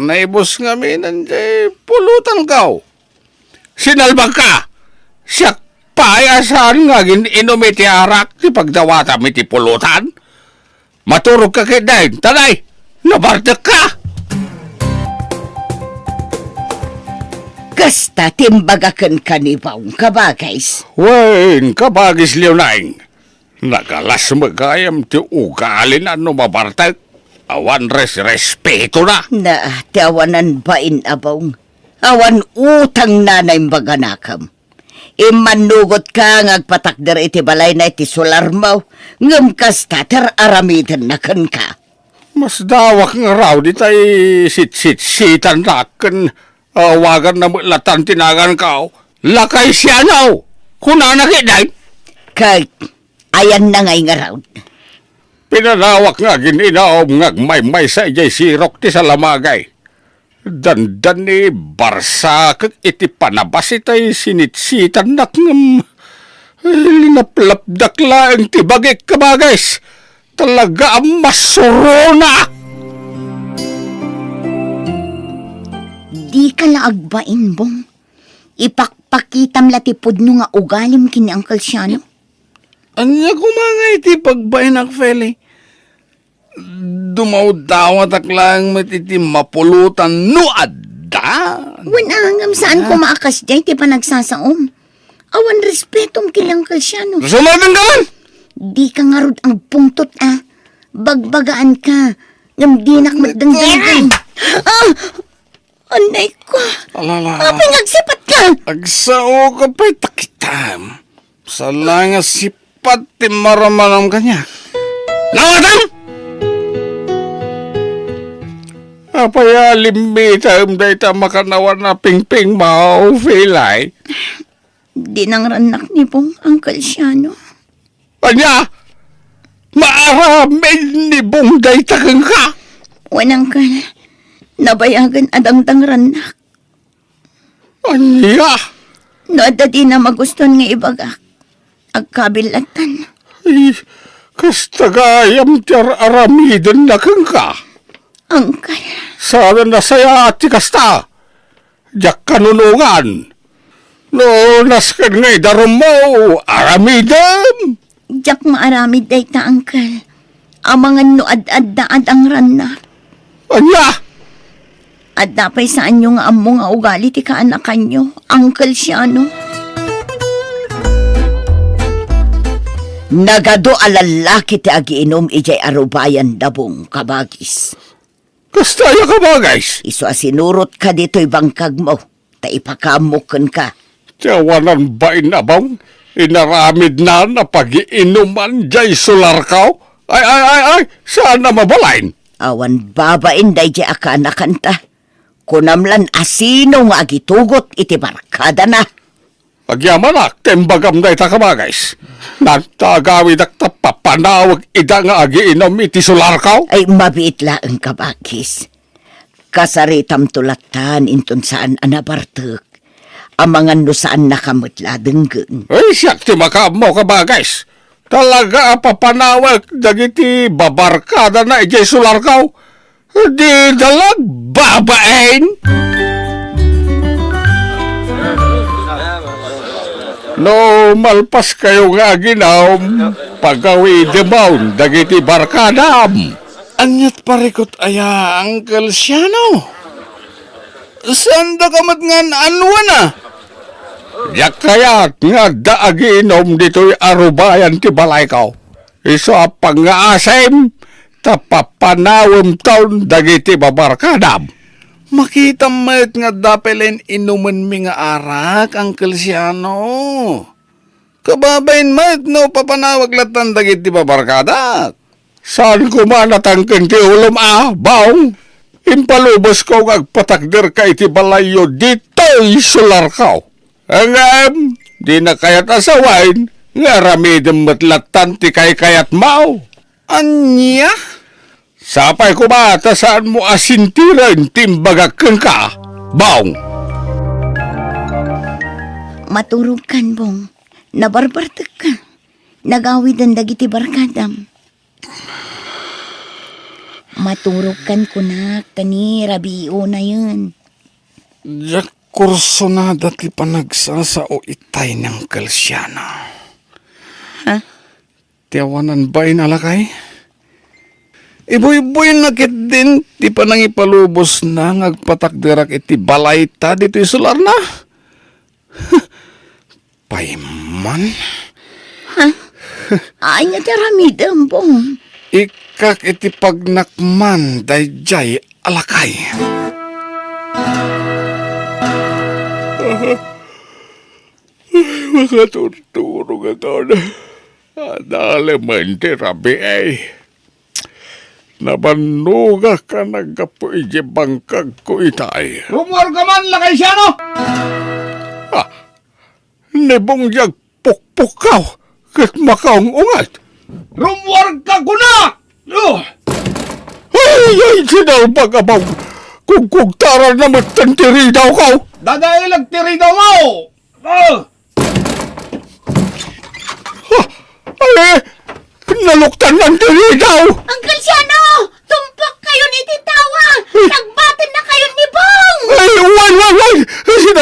Naibus ngamin diay pulutanko. Sinalbagka! Siak pay a saan nga agin-inum iti arak ti pagdawatam iti pulutan? Maturogka ketdin, ta nay, nabartekka! Kasta ti imbaga kenka ni Baong, kabagis. Wen, kabagis Leonine. Nagalas met gayam ti ugalina no mabartek. Awan resrespetona. Na, ti awanan bain a Baong. Awan utangna naimbaganakem. Immannugotka nga agpatakder iti balayna iti solarmo, ngem kasta ti ar-aramidenna kenka. Masdawak ngarud itay sitsitsitannak ken awaganna met latta ti naganko. Lakay Siano! Kunana ketdin. Ket ayanna ngay ngarud? Pinanawak nga agin-inum nga agmaymaysa idiay sirok ti salamagay. Dandani barsakek iti panabas itay sinitsitannak ngem linaplapdak laeng ti bagik, kabagis. Talaga a masuronak! Kala agbain, Bong. Ipakpakitam la ti pudno nga ugalim ken ni Uncle Siano. Ania koma nga iti pagbain, Feli? Dumawdawatak laeng met iti mapulotan no adda. Wen, ngem saan koma a kasdiay ti panagsasaom. Awan respetom ken ni Uncle Siano. Sumaten ka man! Dika ngarud agpungtot a. Bagbagaanka, ngem dinak met dengdenggen. Ah! Anay ko. Alala. Apay nga agsipatka? Agsaoka pay ta kitam. Saan la nga sipat ti maramanam kaniak. Nawatam! Apay a limmitaem dayta makannawan a pingpingmaw, Felay? Dinangrannak ni Bong, Uncle Siano. Ania? Maaramid ni Bong dayta kenka? Wen, Uncle. Nabayagen a dangdangrannak. Ania? No adda dina magustuan nga ibagak, agkabil lattan. Ay, kasta gayam ti ar-aramidenna kenka. Uncle. Saan a nasayaat ti kasta. Diak kanunongan. No nasken nga idarummo, aramidem. Diak maaramid dayta, Uncle. Amangan no ad-adda a dangrannak. Ania? Adda pay saanyo nga ammo nga ugali ti kaanakanyo, Uncle Siano. Nagadu a lallaki ti agiinum idiay arubayan da Bong, kabagis. Kasta aya, kabagis? Isu a sinurotka ditoy bangkagmo, ta ipakaammok kenka. Ti awanan bain a Bong, inaramidna a pagiinuman diay solarko? Ay, ay, ay, ay, saan a mabalin? Awan babain daydiay a kaanakanta. Kunam lan a sino nga agitugot iti barkadana. Agyamanak ta imbagam dayta, kabagis. Nagtagawidak ta papanawek ida nga agiinum iti solarko? Ay, mabiit laeng, kabagis. Kasaritamto lattan inton saan a nabartek. Amangan no saannaka met la a denggen. Ay, siak ti makaammo, kabagis. Talaga a papanawek dagiti babarkadana idiay solarko. Dida la agbabain. No malpaskayo nga aginum, pagawidemon dagiti barkadam. Aniat parikut aya, Uncle Siano? Saandaka met nga an-anuen a? Diak kayat nga adda agiinum ditoy arubayan ti balayko. Isu a pangngaasim ta papanawemton dagiti babarkadam. Makitam met nga adda pay la inumenmi nga arak, Uncle Siano. Kababain met no papanawek lattan dagiti babarkadak. Saan koma natangken ti ulom a, Bong? Impalubosko nga agpatakderka iti balayyo ditoy solarko. Ngem, dina kayat a sawen nga aramidem met lattan ti kaykayatmo. Ania? Sapay koma ta saanmo a sintiren ti imbagak kenka, Bong. Maturogkan, Bong. Nabarbartekka. Nagawiden dagiti barkadam. Maturogkan kunak, ta ni rabii unayen. Diak kursonada ti panagsasao itay ni Uncle Siano. Ha? Ti awanan bain a lakay? Ibuyboyna ketdin ti panangipalubosna nga agpatakderak iti balayta ditoy solarna. Pay man. Ha? Ania ti aramidem, Bong? Ikkak iti pagnakman daydiay a lakay. Ay, makaturturog a taon. Adalemen ti rabii. Nabannogak a naggapu iti bangkagko itay. Rummuarka man, Lakay Siano! Ah, ni Bong diay agpukpukkaw ket makaung-unget. Rummuarka, kunak! Oh! Ay, ay, sinalbag a Bong! Kugkugtaranna metten ti ridawko! Dadaelag ti ridawmo! Ah! Ah! Ay, naluktannan ti ridaw! Uncle Siano! Tumpakkayon iti tawa! Tagbatennakayon ni Bong! Ay, wen, wen,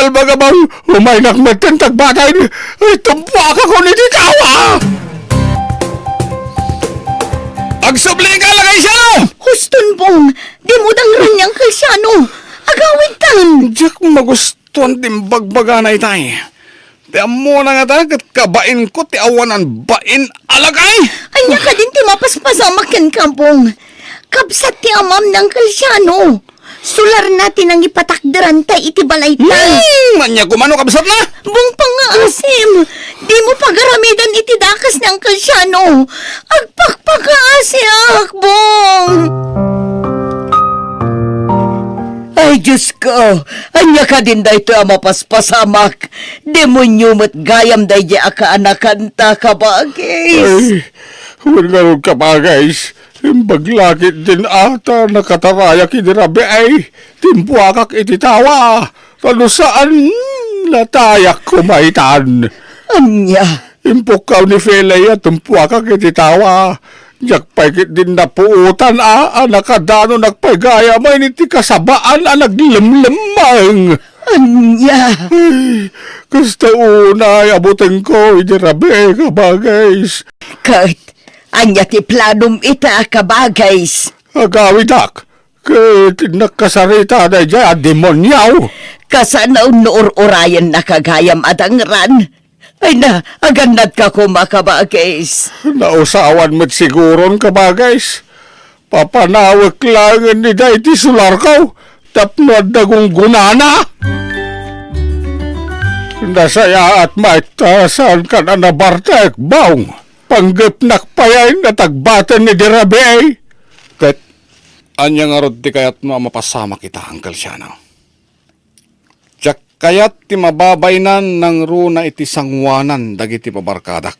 Ibaga bang umaynak metten ti agbaten, ay, tumpuakakon iti tawa! Agsublika, Uncle Siano! Huston, Bong! Dimo dangran ni Uncle Siano! Agawidtan! Diak magustuan ti imbagbagana itay. Ti ammona ngata ket kabainko ti awanan bain a lakay. Ania kadin ti mapaspasamak kenka, Bong? Kabsat ti amam ni Uncle Siano. Sularna ti nangipatakderanta iti balayta. Hmm, ania kumano kabsatna? Bong, pangngaasim. Dimo pagaramidan iti dakes ni Uncle Siano. Agpakpakaasiak, Bong. Ay, Diosko, ania kadin daytoy a mapaspasamak? Demonio met gayam daydiay a kaanakanta, kabagis. Ay, wen ngarud, kabagis, imbag la ketdin a ta nakatarayak idi rabii, timpuakak iti tawa, ta no saan, natayak koma itan. Ania? Impukkaw ni Felay a tumpuakak iti tawa. Diak pay ketdin napuotan a, a nakadanonak pay gayamen iti kasabaan a naglemlemmeng. Ania? Ay, kasta unay a butengko idi rabii, kabagis. Ket ania ti planom ita, kabagis? Agawidak ket nakasarita daydiay a demonio. Kasano no ur-urayennaka gayam a dangran? Ay na, agannadka koma, kabagis. Nausawan met siguron, kabagis. Papanawek laengen ida iti solarko tapno adda gunggonana. Nasayaat met ta saankan a nabartek, Bong. Panggepnak payen a tagbaten idi rabii. Ket ania ngarud ti kayatmo a mapasamak ita, Uncle Siano? Diak kayat ti mababainan nangruna iti sangoanan dagiti babarkadak.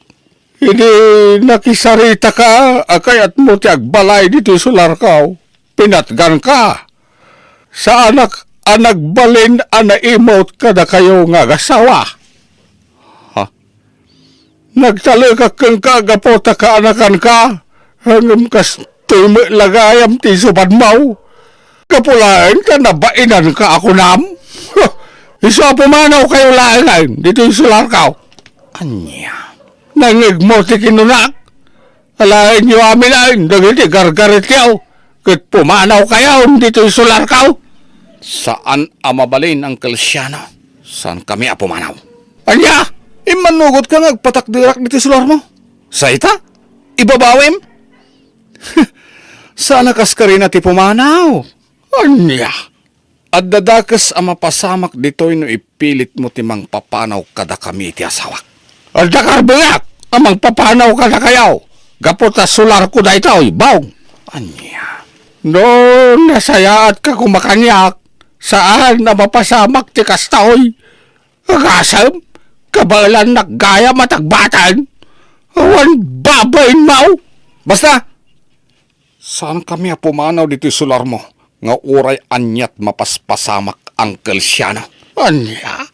Idi nakisaritaka a kayatmo ti agbalay ditoy solarko, pinatganka. Saanak a nagbalin a naimut kadakayo nga agassawa. Ha? Nagtalekak kenka gapu ta kaanakanka, ngem kastoy met la gayam ti isubadmo. Gapu laeng ta nabainanka a kunam, isu a pumanawkayo laengen ditoy solarko. Ania? Nangngegmo ti kinunak? Alaenyo aminen dagiti gargaretyo ket pumanawkayo ditoy solarko. Saan a mabalin, Uncle Siano. Saankami a pumanaw. Ania? Immannugotka nga agpatakderak ditoy solarmo? Sa ita? Ibabawim? Saan a kaskarina ti pumanaw. Ania? Adda dakes a mapasamak ditoy no ipilitmo ti mangpapanaw kadakami iti asawak. Adda karbengeak a mangpapanaw kadakayo gapu ta solarko daytoy, Bong. Ania? No nasayaatka koma kaniak, saan a mapasamak ti kastoy. Agasem, kabaelannak gayam a tagbaten. Awan babainmo. Basta, saankami a pumanaw ditoy solarmo nga uray aniat mapaspasamak, Uncle Siano. Ania?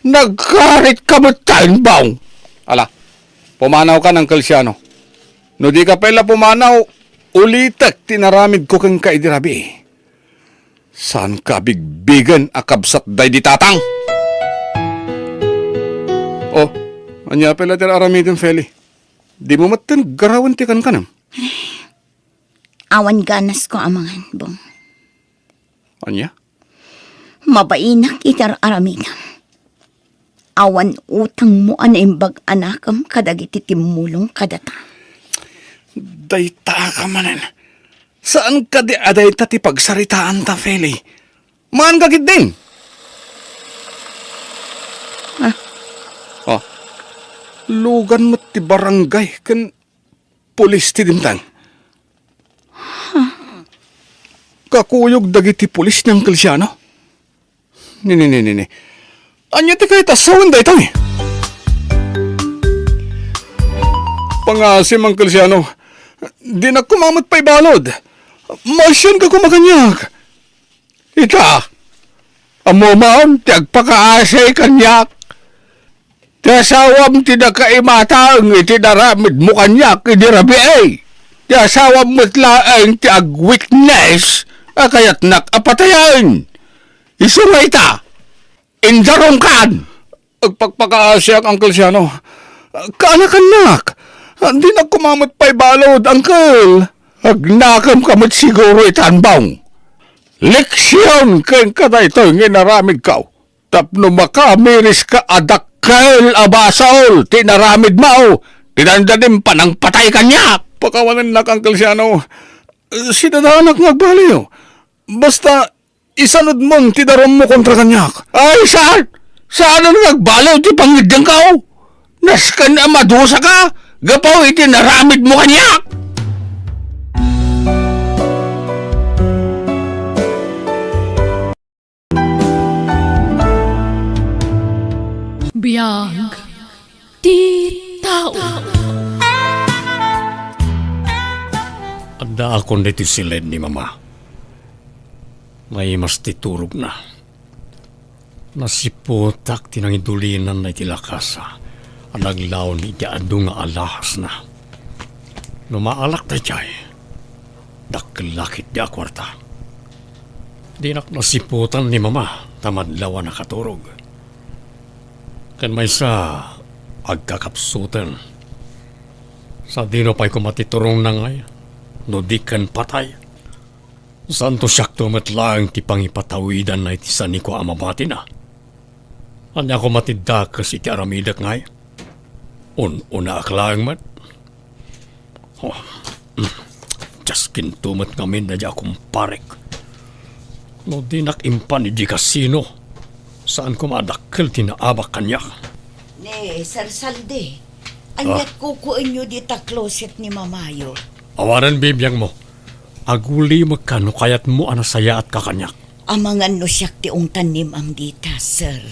Nagkaritka metten, Bong! Ala, pumanawkan, Uncle Siano. No dika pay la pumanaw, ulitek ti inaramidko kenka idi rabii. Saanka a bigbigen a kabsat daydi tatang? Oh, ania pay la ti aramidem, Feli? Dimo metten garawen ti kankanem? Awan ganasko a mangan, Bong. Ania? Mabainak iti ar-aramidem. Awan utangmo a naimbag a nakem kadagiti timmulong kadata. Dayta ka manen. Saan kadi a dayta ti pagsaritaanta, Feli? Maanka ketdin? Ah. Oh. Lugan met ti barangay ken pulis ti dimteng. Kakuyog dagiti pulis ni Uncle Siano. Nini, nini, nini. Ania ti kayat a sawen daytoy? Pangngaasim, Uncle Siano. Dinak koma met pay balud. Maasianka koma kaniak. Ita, ammom ti agpakaasi kaniak. Ti asawam ti nakaimatang iti inaramidmo kaniak idi rabii. Ti asawam met laeng ti agwitness a kayatnak a patayen. Isu nga ita, Indarumkan! Agpakpakaasiak, Uncle Siano. Kaanakannak. Dinak koma met pay balud, Uncle. Agnakamka met siguro iti ambong. Leksion kenka daytoy nga inaramidko. Tapno makamiriska a dakkel a basol ti inaramidmo, ti dandani panangpatay kaniak. Pakawanennak, Uncle Siano. Sidadanak nga agbaliw. Basta, isanudmon ti darummo kontra kaniak. Ay, saan? Saan nga agbaliw ti pangiddengko? Nasken a madusaka gapu iti naramidmo kaniak. Biag ti tao. Addaakon ditoy siled ni Mama. Naimas ti turogna. Nasiputak ti nangidulinanna iti lakasa a naglaon iti adu nga alahasna. No maalak daydiay, dakkel la ketdi a kuarta. Dinak nasiputan ni Mama ta madlaw a nakaturog. Ken maysa, agkakapsuten. Sadino pay koma ti turongna ngay, no di ken patay? Santo siakto met laeng ti pangipatawidanna iti saniko a mabatina. Ania koma ti dakes iti aramidek ngay? Un-unaak laeng met. Oh, diaskinto met ngamin daydiay a kumparek. No dinak impan idi kasino, saan koma a dakkel ti naabak kaniak. Ni Sir Saldi, aniat kukuenyo dita closet ni Mamayo? Awanen bibiangmo. Agulimekka no kayatmo a nasayaatka kaniak. Amangan no siak ti ungtan ni Ma'am dita, sir.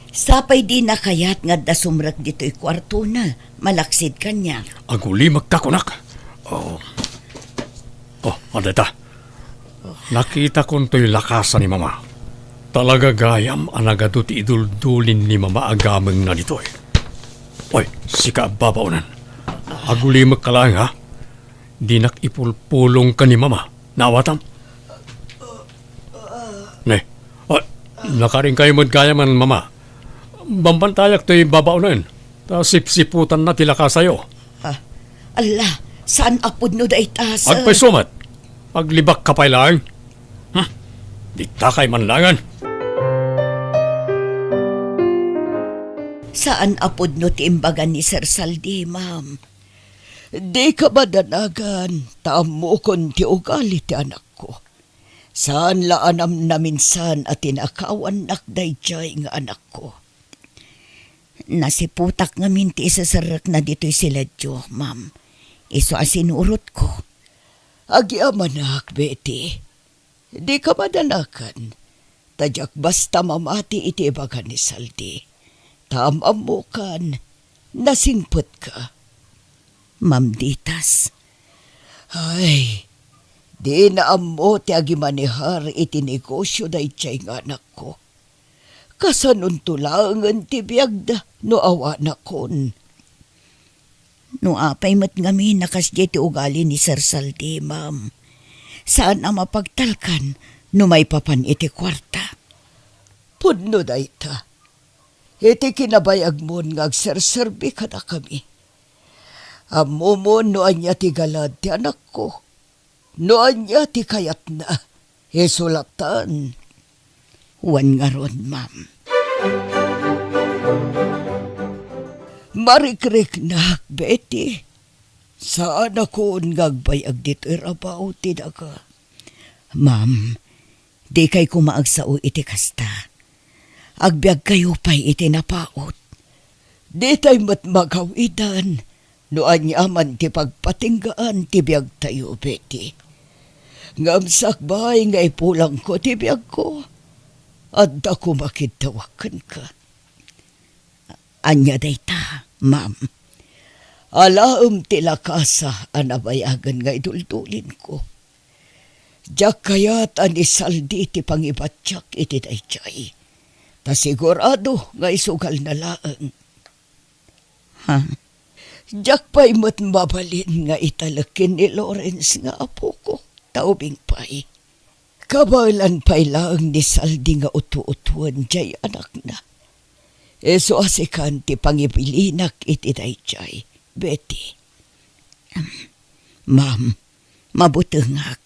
Sapay dina kayat nga adda sumrek ditoy kuartona, malaksid kaniak. Agulimekka kunak. Oh. Oh, adda ita. Nakitakon toy lakasa ni Mama. Talaga gayam a nagadu ti iduldulin ni Mama a gamengna ditoy. Oy, sika a babaonen. Agulimekka laeng, ha? Dinak ipulpulong ken ni Mama. Naawatam? Ne. Ah, nakarinkayo met gayamen, Mama. Bambantayak toy babaonen. Ta sipsiputanna ti lakasayo. Ah, ala, saan a pudno dayta, sir? Agpayso met. Aglibakka pay laeng. Hmm. Ditakay man laengen. Saan a pudno ti imbaga ni Sir Saldi, ma'am. Dika madanagan, ta ammokon ti ugali ti anakko. Saan la a namnaminsan a tinakawannak daydiay nga anakko. Nasiputak ngamin ti iseserrekna ditoy siledyo, ma'am. Isu a sinurotko. Agyamanak, Betty. Dika madanagan, ta diak basta mamati iti ibaga ni Saldi. Ta am-ammokan, nasingpetka. Ma'am Ditas. Ay, dina ammo ti agimanehar iti negosio daydiay nga anakko. Kasanonto laengen ti biagda no awanakon? No apay met ngamin a kasdiay ti ugali ni Sir Saldi, ma'am. Saan a mapagtalkan no maipapan iti kuarta. Pudno dayta. Iti kinabayagmon nga agserserbi kadakami. Ammomon no ania ti galad ti anakko. No ania ti kayatna, isu latta. Wen ngarud, ma'am. Marikriknak, Betty. Saanakon nga agbayag ditoy rabaw ti daga. Ma'am, dikay koma agsao iti kasta. Agbiagkayo pay iti napaut. Ditay met magawidan no aniaman ti pagpatinggaan ti biagtayo, Betty. Ngem sakbay nga ipulangko ti biagko, adda koma kiddawak kenka. Ania dayta, ma'am? Alaem ti lakasa a nabayagen nga iduldulinko. Diak kayat a ni Saldi ti pangibatiak iti daydiay. Ta sigurado nga isugalna laeng. Ha? Diak pay met mabalin nga italek ken ni Lawrence nga apoko, ta ubing pay. Kabaelan pay laeng ni Saldi nga utuotuan jay anakna. Isu a sikan ti pangibilinak iti dayjay, Betty. Ma'am, mabutengak.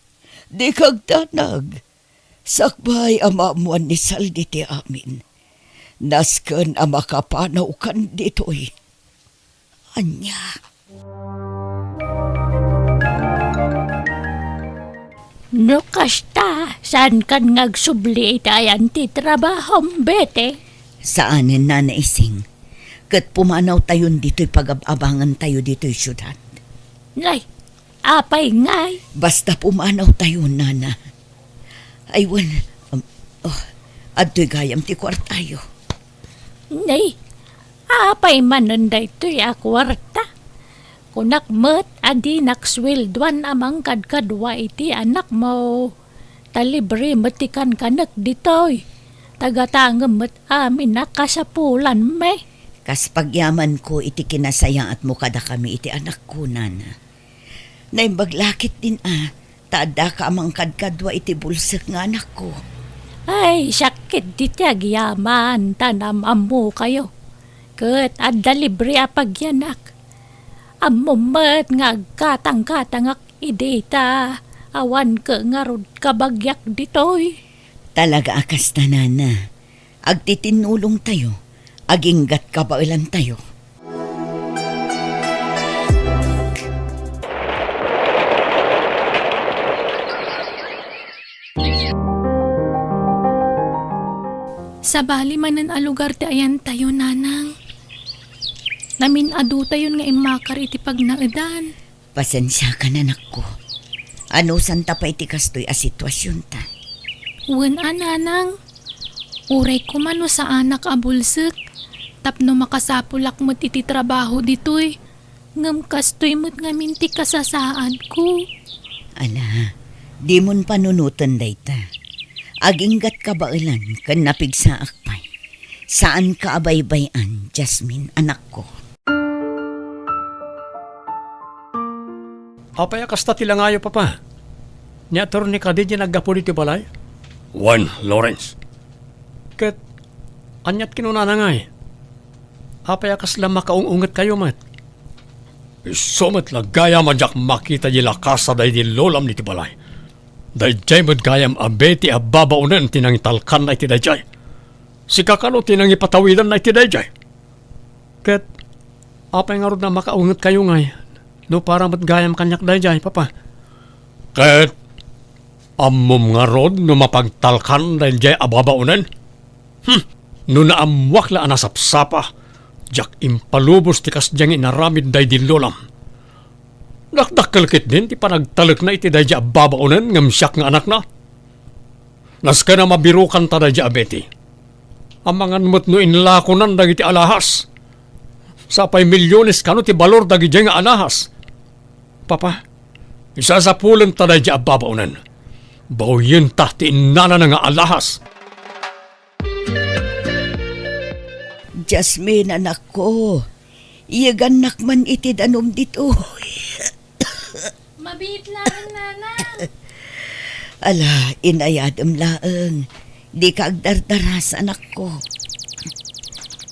Dika agdanag. Sakbay a maammoan ni Saldi ti amin, nasken a makapanawkan ditoy. Ania? No kasta, saankan nga agsubli iti ayan ti trabahom, Betty? Saanen, Nana Ising. Ket pumanawtayon ditoy pagab-abangantayo ditoy siudad. Nay, apay ngay? Basta pumanawtayo, Nana. Ay, wen, um, oh, adtoy gayam ti kuartayo. Nay, apay manen daytoy a kuarta? Kunak met a dinak sueldoan a mangkadkadua iti anakmo. Ta libre met ti kankanek ditoy. Ta gatangem met amin a kasapulanmi. Kas pagyamanko iti kinasayaatmo kadakami iti anakko, Nana. Naimbag la ketdin a, ta addaka a mangkadkadua iti bulsek nga anakko. Ay, sakit diti agyaman, ta nam-ammokayo. Ket adda libre a pagyanak. Ammom met nga agkatangkatangak idi ta awan ket ngarud kabagiak ditoy. Talaga a kasta, Nana. Agtitinnulongtayo, aginggat kabaelantayo. Sabali manen a lugar ti ayantayo, Nanang. Namin-adutayon nga immakar iti pagnaedan. Pasensiakan, anakko. Anusanta pay ti kastoy a situasionta. Wen a, Nanang. Uray koma no saanak a bulsek, tapno makasapulak met iti trabaho ditoy. Ngem kastoy met ngamin ti kasasaadko. Ala, dimon panunoten dayta. Aginggat kabaelan ken napigsaak pay. Saanka a baybay-an, Jasmine, anakko. Apay a kasta ti langayo, Papa? Ni Attorney kadi diay naggapu ditoy balay? Wen, Lawrence. Ket aniat kinunana ngay? Apay a kasla makaung-ungetkayo met? Isu met la gayam a diak makita di lakasa daydi lolam ditoy balay. Daydiay met gayam a Betty a babaonen ti nangitalkanna iti daydiay. Sika kano ti nangipatawidanna iti daydiay. Ket apay ngarud a makaungetkayo ngay no para met gayam kaniak daydiay, Papa? Ket ammom ngarud no mapagtalkan daydiay a babaonen? Hmm, no naammoak la a nasapsapa, diak impalubos ti kasdiay nga inaramid daydi lolam. Dakdakkel ketdin ti panagtalekna iti daydiay a babaonen ngem siak nga anakna. Nasken a mabirokanta daydiay a Betty. Amangan met no inlakonan dagiti alahas. Sapay milyones kano ti balor dagidiay nga alahas. Papa, isasapulenta daydiay a babaonen. Bawyenta ti innanana nga alahas. Jasmine, anakko, iyegannak man iti danum ditoy. Mabiit laeng, Nanang. Ala, inayadem laeng. Dika agdardaras, anakko.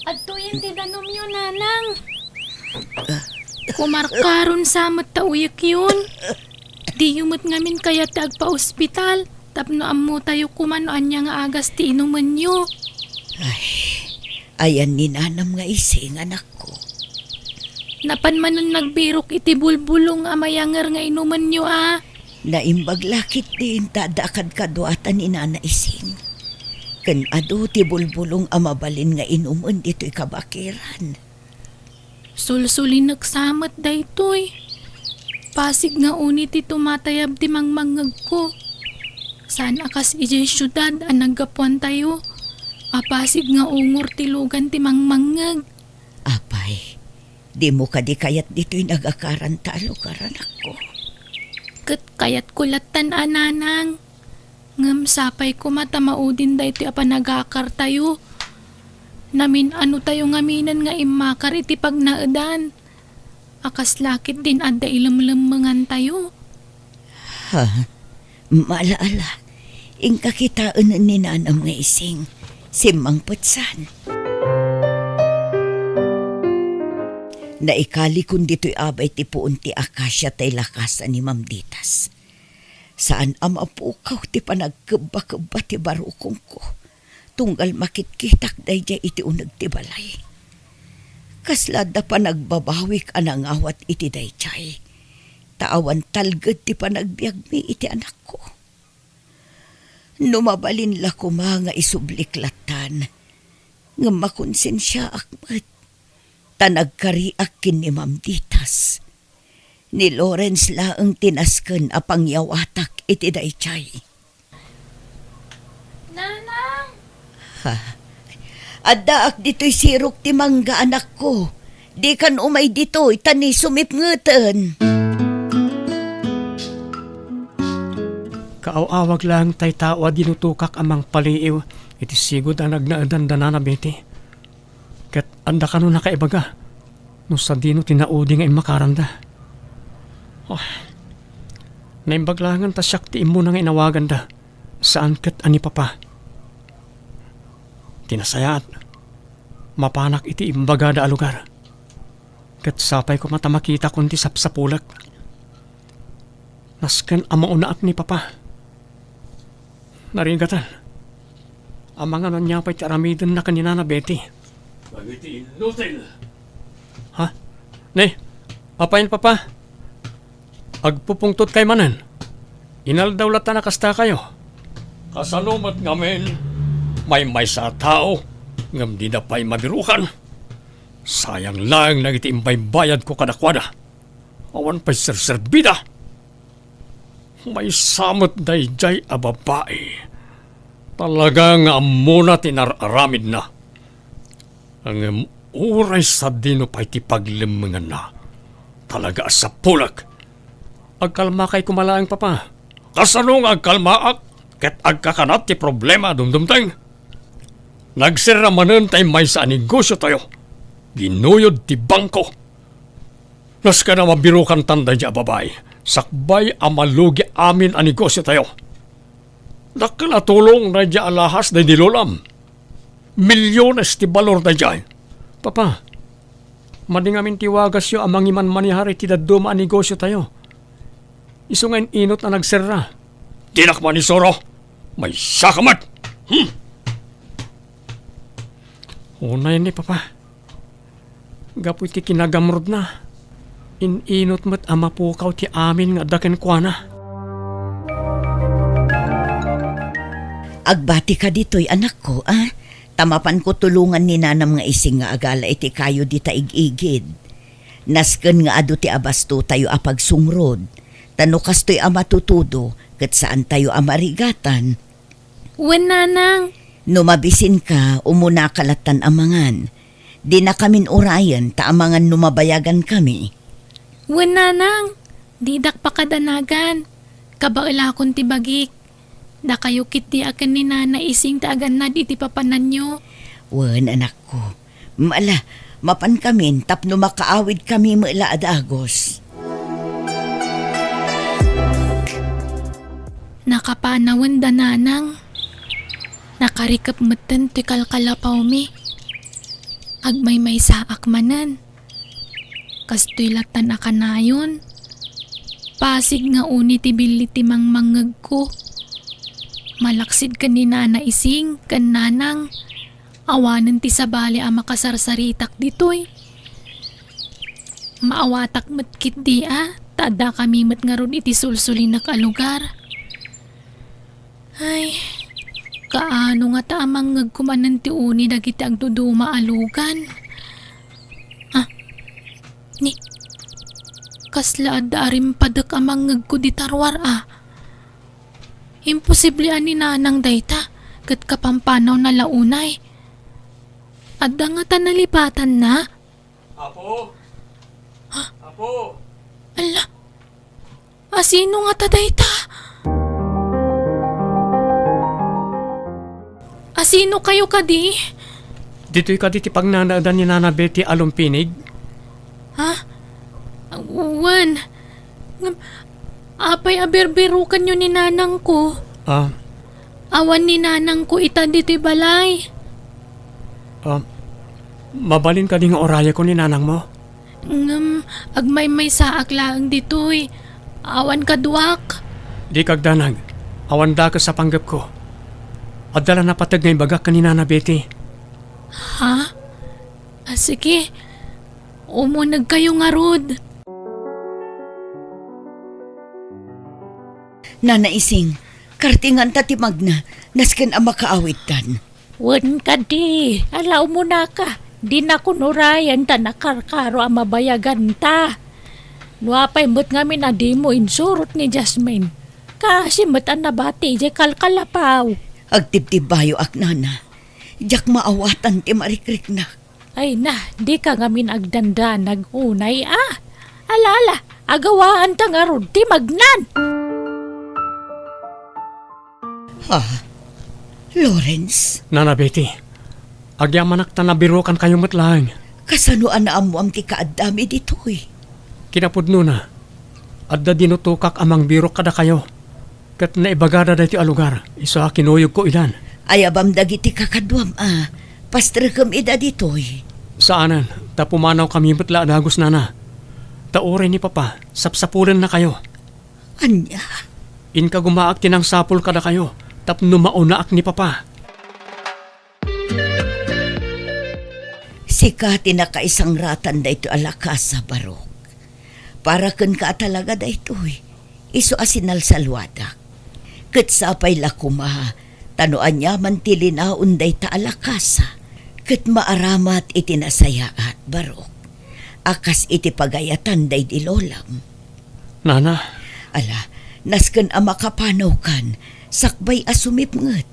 Adtoyen ti danumyo, Nanang. Kumarkaron sa met ta uyekyon. Diyo met ngamin kayat ti agpaospital tapno ammotayo koma no ania nga agas ti inumenyo. Ay, ayan ni Nanam nga Ising, anakko. Napan manen nagbirok iti bulbulong a mayanger nga inumenyo a. Naimbag la ketdin ta adda kadkaduata ni Nana Ising. Ken adu ti bulbulong a mabalin nga inumen ditoy kabakiran. Sulsulinek sa met daytoy. Pasig nga uni ti tumatayab ti mangmangngegko. Saan a kas idiay siudad a naggapuantayo, a pasig nga ungor ti lugan ti mangmangngeg. Apay, dimo kadi kayat ditoy nagakaranta a lugar, anakko? Ket kayatko lattan a, Nanang. Ngem sapay koma ta maudin daytoy a panagakartayo. Namin-anotayo ngaminen nga immakar iti pagnaedan. A kasla ketdin adda ilemlemmengantayo. Ha? Mala-ala. Inka kitaen ni nanam nga ising, simmangpetsan. Naikalikon ditoy abay ti puon ti akasia tay lakasan ni Ma'am Ditas. Saan a mapukaw ti panagkebba-kebba ti barukongko, tunggal makitkitak daydiay iti uneg ti balay. Kasla adda panagbabawik a nangawat iti daydiay, ta awan talged ti panagbiagmi iti anakko. No mabalin la koma nga isublik lattan, ngem makonsensiaak met, ta nagkariak ken ni Ma'am Ditas. Ni Lawrence laeng ti nasken a pangyawatak iti daydiay. Nanang! Ha? Addaak ditoy sirok ti mangga, anakko. Dikan umay ditoy, ta ni sumipngeten. Kaaw-awag laeng tay tao a dinutokak a mangpaliiw iti sigud a nagnaedan da Nana Betty. Ket adda kano nakaibaga no sadino ti naudi nga immakaranda. Oh, naimbag laengen ta siak ti immuna nga inawaganda, saan ket a ni Papa. Ti nasayaat, mapanak iti imbagada a lugar. Ket sapay koma ta makitakon ti sapsapulek. Nasken a maunaak ni Papa. Narigaten. Amangan ania pay ti aramidenna ken ni Nana Betty. Dagiti inutil. Ha? Ne, apay, Papa? Agpupungtotkay manen. Inaldaw latta a kastakayo. Kasano met ngamin, maymaysa a tao, ngem dida pay mabirukan. Sayang laeng dagiti imbaybayadko kadakuada. Awan pay serserbida. Maysa met daydiay a babai. Talaga nga ammona ti nar-aramidna. Ngem uray sadino pay ti paglemmenganna, talaga a sapulek. Agkalmakay koma laeng, Papa. Kasano nga agkalmaak ket agkakanat ti problema a dumdumteng? Nagserra manen tay maysa a negosiotayo. Ginuyod ti bangko. Nasken a mabirukantan daydiay a babai, sakbay a malugi amin a negosiotayo. Dakkel a tulong daydiay a lahas daydi lolam. Milyones ti balor daydiay. Papa, madi ngamin ti wagasyo a mangimanmanehar iti dadduma a negosiotayo. Isu nga in-inot a nagserra. Dinak manisuro. Maysaka met. Hmm. Unay ni, Papa. Gapu iti kinagamrudna, in-inot met a mapukaw ti amin nga adda kenkuana. Agbatika ditoy, anakko, a? Ta mapanko tulongan ni nanam nga ising nga agala iti kayo dita ig-igid. Nasken nga adu ti abastotayo a pagsungrod. Ta no kastoy a matutudo, ket saantayo a marigatan. Wen, nanang. No mabisinka, umunaka lattan a mangan. Dinakamin urayen ta amangan no mabayagankami. Wen, nanang. Didak pakadanagan. Kabaelakon ti bagik. Dakayo ketdi a ken ni Nana Ising ti agannad iti papananyo. Wen, anakko. Ala, mapankamin tapno makaawidkami met la a dagus. Nakapanawen da nanang. Nakarikep metten ti kalkalapawmi. Agmaymaysaak manen. Kastoy lattan a kanayon. Pasig nga uni ti billi ti mangmangngegko. Malaksid ken ni Nana Ising ken Nanang. Awanen ti sabali a makasarsaritak ditoy. Maawatak met ketdi a, ta addakami met ngarud iti sulsulinek a lugar. Ay, kaano ngata a mangngegko manen ti uni dagiti agduduma a lugan? Ah, ni, kasla adda a rimpadek a mangngegko dita ruar a. Imposible a ni Nanang dayta, ket kapampanawna la unay. Adda ngata nalipatanna? Apo? Ha? Apo? Ala, asino ngata dayta? Asino kayo kadi? Ditoy kadi ti pagnanaedan ni Nana Betty a lumpinig? Ha? Wen. Ngem, apay a birbirukanyo ni nanangko? Ah, Awan ni nanangko ita ditoy balay. Ah, mabalin kadi nga urayeko ni nanangmo? Ngem agmaymaysaak laeng ditoy. Awan kaduak. Dika agdanag. Awan dakes a panggepko. Adda la napateg nga ibagak ken ni Nana Betty. Ha? Ah, sige. Umunegkayo ngarud. Nana Ising, kartinganta ti magna, nasken a makaawidtan. Wen kadi, ala umunaka, dinakon urayen ta nakarkaro a mabayaganta. No apay met ngamin a dimo insurot ni Jasmine, kaasi met a nabati idiay kalkalapaw. Agtibtibbayoak, nana. Diak maawatan ti marikriknak. Ay na, dika ngamin agdandanag unay a. Ala, ala, agawaanta ngarud ti magnan. Ha? Lawrence? Nana Betty, agyamanak ta nabirukankayo met laeng. Kasano a naammoam ti kaaddami ditoy? Kinapudnona, adda dinutokak a mangbirok kadakayo. Ket naibagada daytoy a lugar, isu a kinuyogko idan. Ayabam dagiti kakaduam a pastrekem ida ditoy. Saanen, ta pumanawkami met la a dagus, nana. Ta uray ni Papa, sapsapulennakayo. Ania? Inkagumaak ti nangsapul kadakayo, tapno maunaak ni Papa. Sika ti nakaisangratan daytoy a lakasa, Barok. Para kenka a talaga daytoy, isu a sinalsalwadak. Ket sapay la koma, ta no aniaman ti linaon dayta a lakasa, ket maaramat iti nasayaat, Barok, a kas iti pagayatan daydi lolam. Nana. Ala, nasken a makapanawkan, sakbay a sumipnget.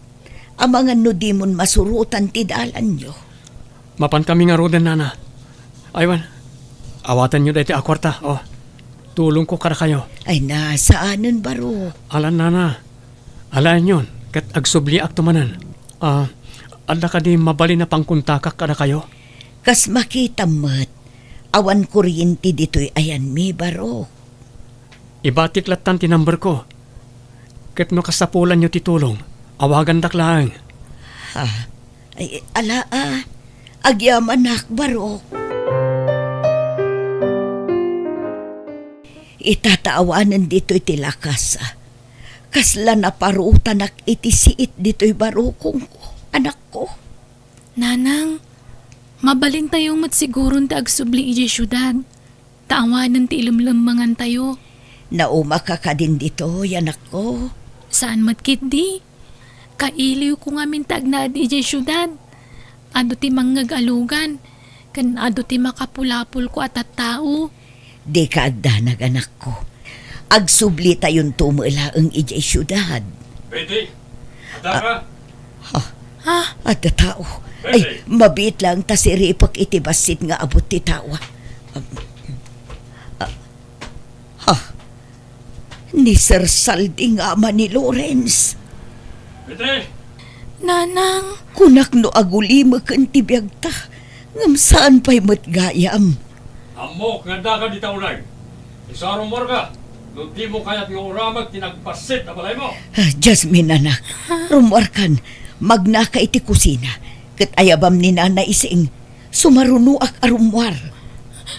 Amangan no dimon masurotan ti dalanyo. Mapankami ngaruden, nana. Aywan, awatenyo daytoy a kuarta, o. Tulongko kadakayo. Ay na, saanen, Barok. Alan, nana. Alaenyon, ket agsubliakto manen. Ah, adda kadi mabalin a pangkontakak kadakayo? Kas makitam met, awan kuryente ditoy ayanmi, Barok. Ibatik lattan ti number ko. Ket no kasapulanyo ti tulong, awagandak laeng. Ha? Ay, ala a. Agyamanak, Barok. Ita ta awanen ditoy ti lakasa. Kasla naparutanak iti siit ditoy barukongko, anakko. Nanang, mabalintayo met siguron ti agsubli idiay siudad. Ta awanen ti ilemlemmengantayo. Naumaka kadin ditoy, anakko? Saan met ketdi. Kailiwko ngamin ti agnaed idiay siudad. Adu ti mangngeg a lugan, ken adu ti makapulapolko a tattao. Dika agdanag, anakko. Agsublitayonto met laeng idiay siudad. Betty, adda ka? Ah, ha? Ha? Adda tao. Ay, Betty! Mabiit laeng ta siripek iti bassit nga abut ti tao. Ah, ha? Ni Sir Saldi nga ama ni Lawrence. Betty! Nanang! Kunak no agulimeken ti biagta, ngem saan pay met gayam. Ammok nga addaka dita unay. Isu a rummuarka, no dimo kayat nga uramek ti nagbassit a balaymo. Ah, Jasmine, anak, rummuarkan, magnaka iti kusina, ket ayabam ni Nana Ising, sumarunoak a rummuar.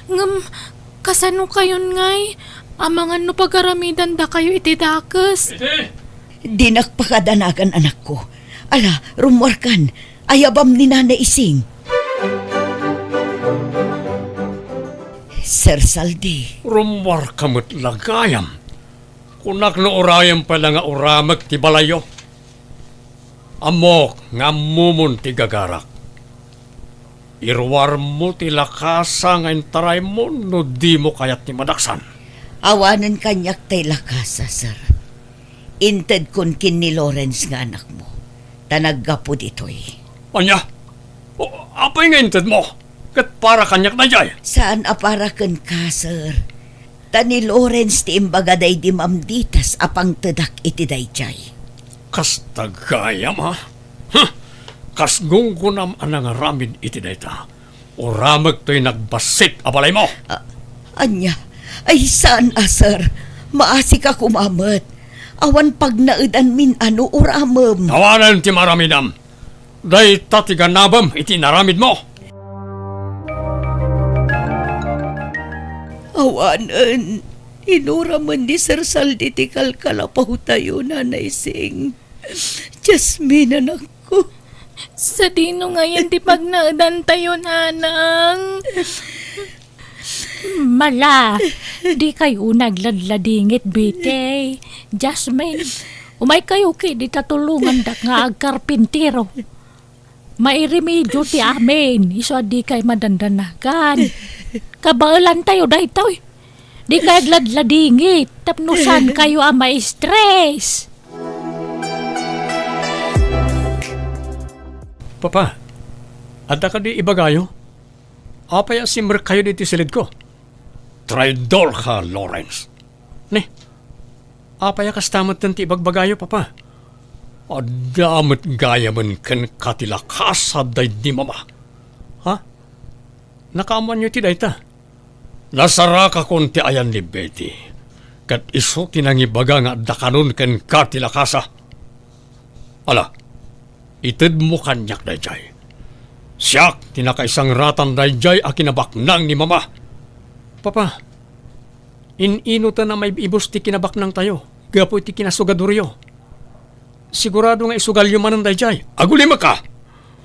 Ngem, kasano kayon ngay? Amangan no pagaramidandakayo iti dakes. Iti? Dinak pakadanagan, anakko. Ala, rummuarkan, ayabam ni Nana Ising. Sir Saldi. Rummuarka met la gayam. Kunak no urayem pay la nga uramek ti balayyo. Ammok nga ammomon ti gagarak. Iruarmo ti lakasa nga intaraymo no dimo kayat ti madaksan. Awanen kaniak tay lakasa, sir. Intedkon ken ni Lawrence nga anakmo, ta naggapu ditoy. Ania? O, apay nga intedmo? Ket para kaniak daydiay? Saan a para kenka, sir. Ta ni Lawrence ti imbaga daydi mamditas a pangtedak iti daydiay. Kasta gayam, a? Huh! Kas gunggonam a nangaramid iti dayta. Uramek toy nagbassit a balaymo. A-, ania? Ay, saan a, sir. Maasika koma met. Awan pagnaedanmin a no uramem. Awanen ti maaramidam. Dayta ti ganabem iti inaramidmo. Awanen, inuramen ni Sir Saldi ti kalkalapawtayo, Nanay Sing. Jasmine, anakko. Sadino ngayen ti pagnaedantayo, nanang? Mala, dikay unay agladladingit, Betty. Jasmine, umaykayo ketdi ta tulongandak nga agkarpintero. Mairemedio ti amin, isu a dikay madandanagan. Kabaelantayo daytoy. Dikay agladladingit, tapno saankayo a ma-stress. Papa, adda kadi ibagayo? Apay a simrekkayo ditoy silidko? Traidorka, Lawrence. Ni, apay a kasta metten ti ibagbagayo, Papa? Adda met gayamen kenka ti lakasa daydi Mama. Ha? Nakaammoanyo ti dayta? Nasarakakon ti ayan ni Betty, ket isu ti nangibaga nga adda kanon kenka ti lakasa. Ala, itedmo kaniak daydiay. Siak ti nakaisangratan daydiay a kinabaknang ni Mama. Papa, in-ino ta a maib-ibus ti kinabaknangtayo gapu iti kinasugadoryo? Sigurado nga isugalyo manen daydiay. Agulimeka!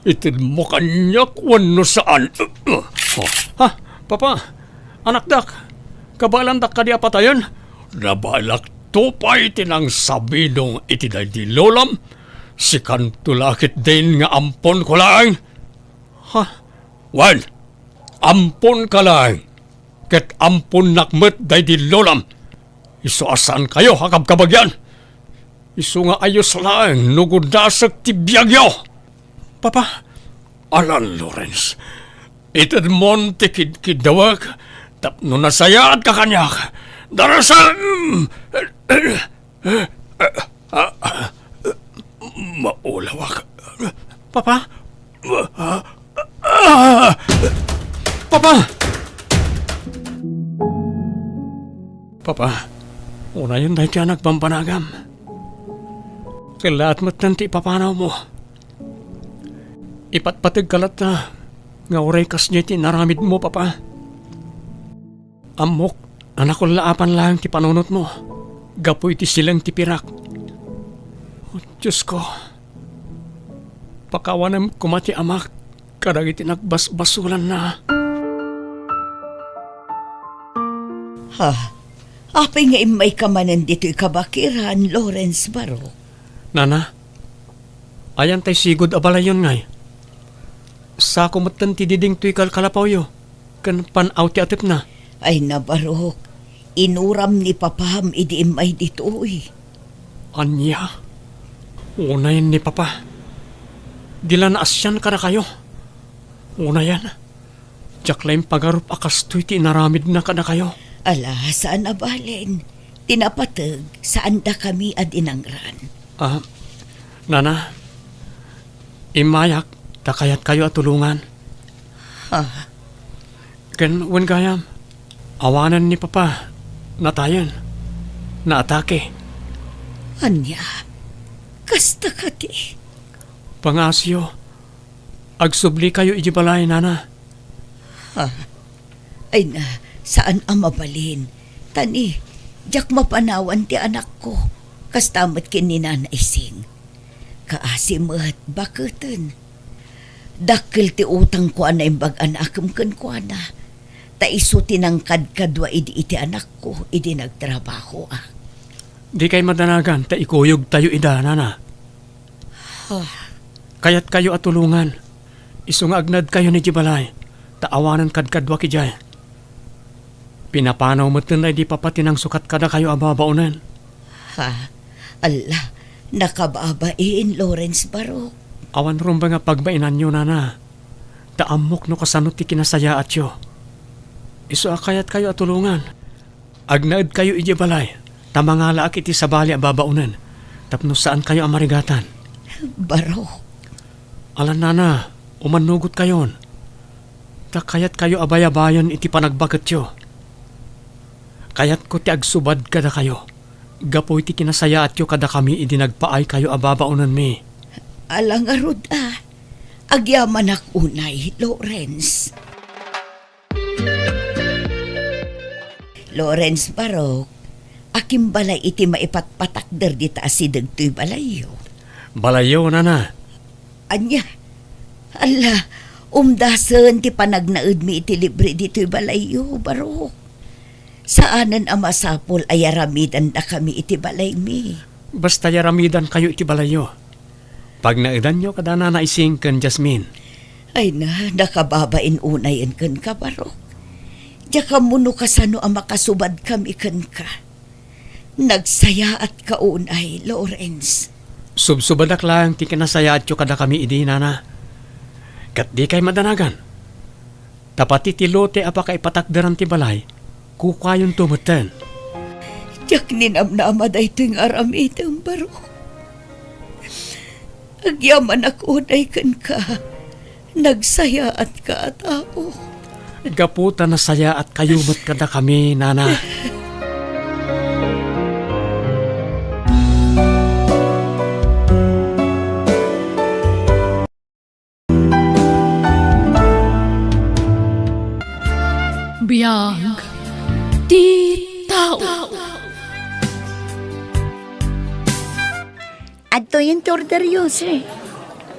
Itedmo kaniak wenno saan? Ha? Papa, anakdak, kabaelandak kadi a patayen? Nabaelakto pay ti nangsabidong iti daydi lolam. Sikanto la ketdin nga amponko laeng. Ha? Wen, amponka laeng. Ket amponnak met daydi lolam. Isu a saankayo a kabkabagian. Isu nga ayos laeng no gudasek ti biagyo. Papa, alan, Lawrence, itedmon ti kidkiddawek tapno nasayaatka kaniak. Darasem! Maulawak. Papa? Papa! Papa, unayen daytoy a nagbambanagam. Kellaat metten ti ipapanawmo. Ipatpategka latta nga uray kasdiay ti inaramidmo, Papa. Ammok a nakullaapan laeng ti panunotmo gapu iti sileng ti pirak. O Diosko, pakawanem koma ti amak kadagiti nagbasbasolanna. Ha? Apay nga immayka manen ditoy kabakiran, Lawrence Barok? Nana, ayan tay sigud a balayyon ngay? Sako metten ti diding toy kalkalapawyo ken pan-aw ti atepna. Ay, nabarok, inuram ni papam idi immay ditoy. Ania? Unayen ni papa. Di la naasian kadakayo. Unayen, diak la impagarup a kastoy ti inaramidna kadakayo. Ala, saan a balen. Ti napateg, saan dakami a dinangran. Ah, Nana, immayak ta kayatkayo a tulongan. Ha? Ken wen gayam, awanen ni Papa, natayen, naatake. Ania? Kasta kadi? Pangaasiyo, agsublikayo idiay balay, Nana. Ha? Ay na, saan a mabalin. Ta ni, diak mapanawan ti anakko, kasta met ken ni Nana Ising. Kaasi met, baketen. Dakkel ti utangko a naimbag a naakem kenkuana, ta isu ti nangkadkadua idi iti anakko idi nagtrabahoak. Dikay madanagan ta ikuyogtayo ida, Nana. Ah. Kayatkayo a tulongan. Isu nga agnaedkayon idiay balay, ta awanen kadkaduak idiay. Pinapanaw metten daydi papa ti nangsukat kadakayo a babaonen. Ha? Alla, nakababain, Lawrence Barok. Awan rumbeng a pagbainanyo, Nana. Ta ammok no kasano ti kinasayaatyo. Isu a kayatkayo a tulongan. Agnaedkayo idiay balay, ta mangalaak iti sabali a babaonen, tapno saankayo a marigatan. Barok. Alan, Nana, umannugotkayon. Ta kayatkayo a bayabayen iti panagbaketyo. Kayatko ti agsubad kadakayo. Gapu iti kinasayaatyo kadakami idi nagpaaykayo a babaonenmi. Ala ngarud a, agyamanak unay, Lawrence. Lawrence Barok, akimbalay iti maipatpatakder dita asideg toy balayyo. Balayyo, nana. Ania? Alla, umdasen ti panagnaedmi iti libre ditoy balayyo, Barok. Saanen a masapul a yaramidandakami iti balaymi. Basta yaramidankayo iti balayyo. Pagnaedanyo kada Nana Ising ken Jasmine. Ay na, nakababain unayen kenka, Barok. Diak ammo no kasano a makasubadkami kenka. Nagsayaatka unay, Lawrence. Subsubadak laeng ti kinasayaatyo kadakami idi, Nana. Ket dikay madanagan. Ta pati ti lote a pakaipatakderan ti balay, kukuayonto metten. Diak ninamnama daytoy nga aramidem, Barok. Agyamanak unay kenka. Nagsayaatka a tao. Gapu ta nasayaatkayo met kadakami, Nana. Biag ti tao. Adtoyen ti orderyo, sir.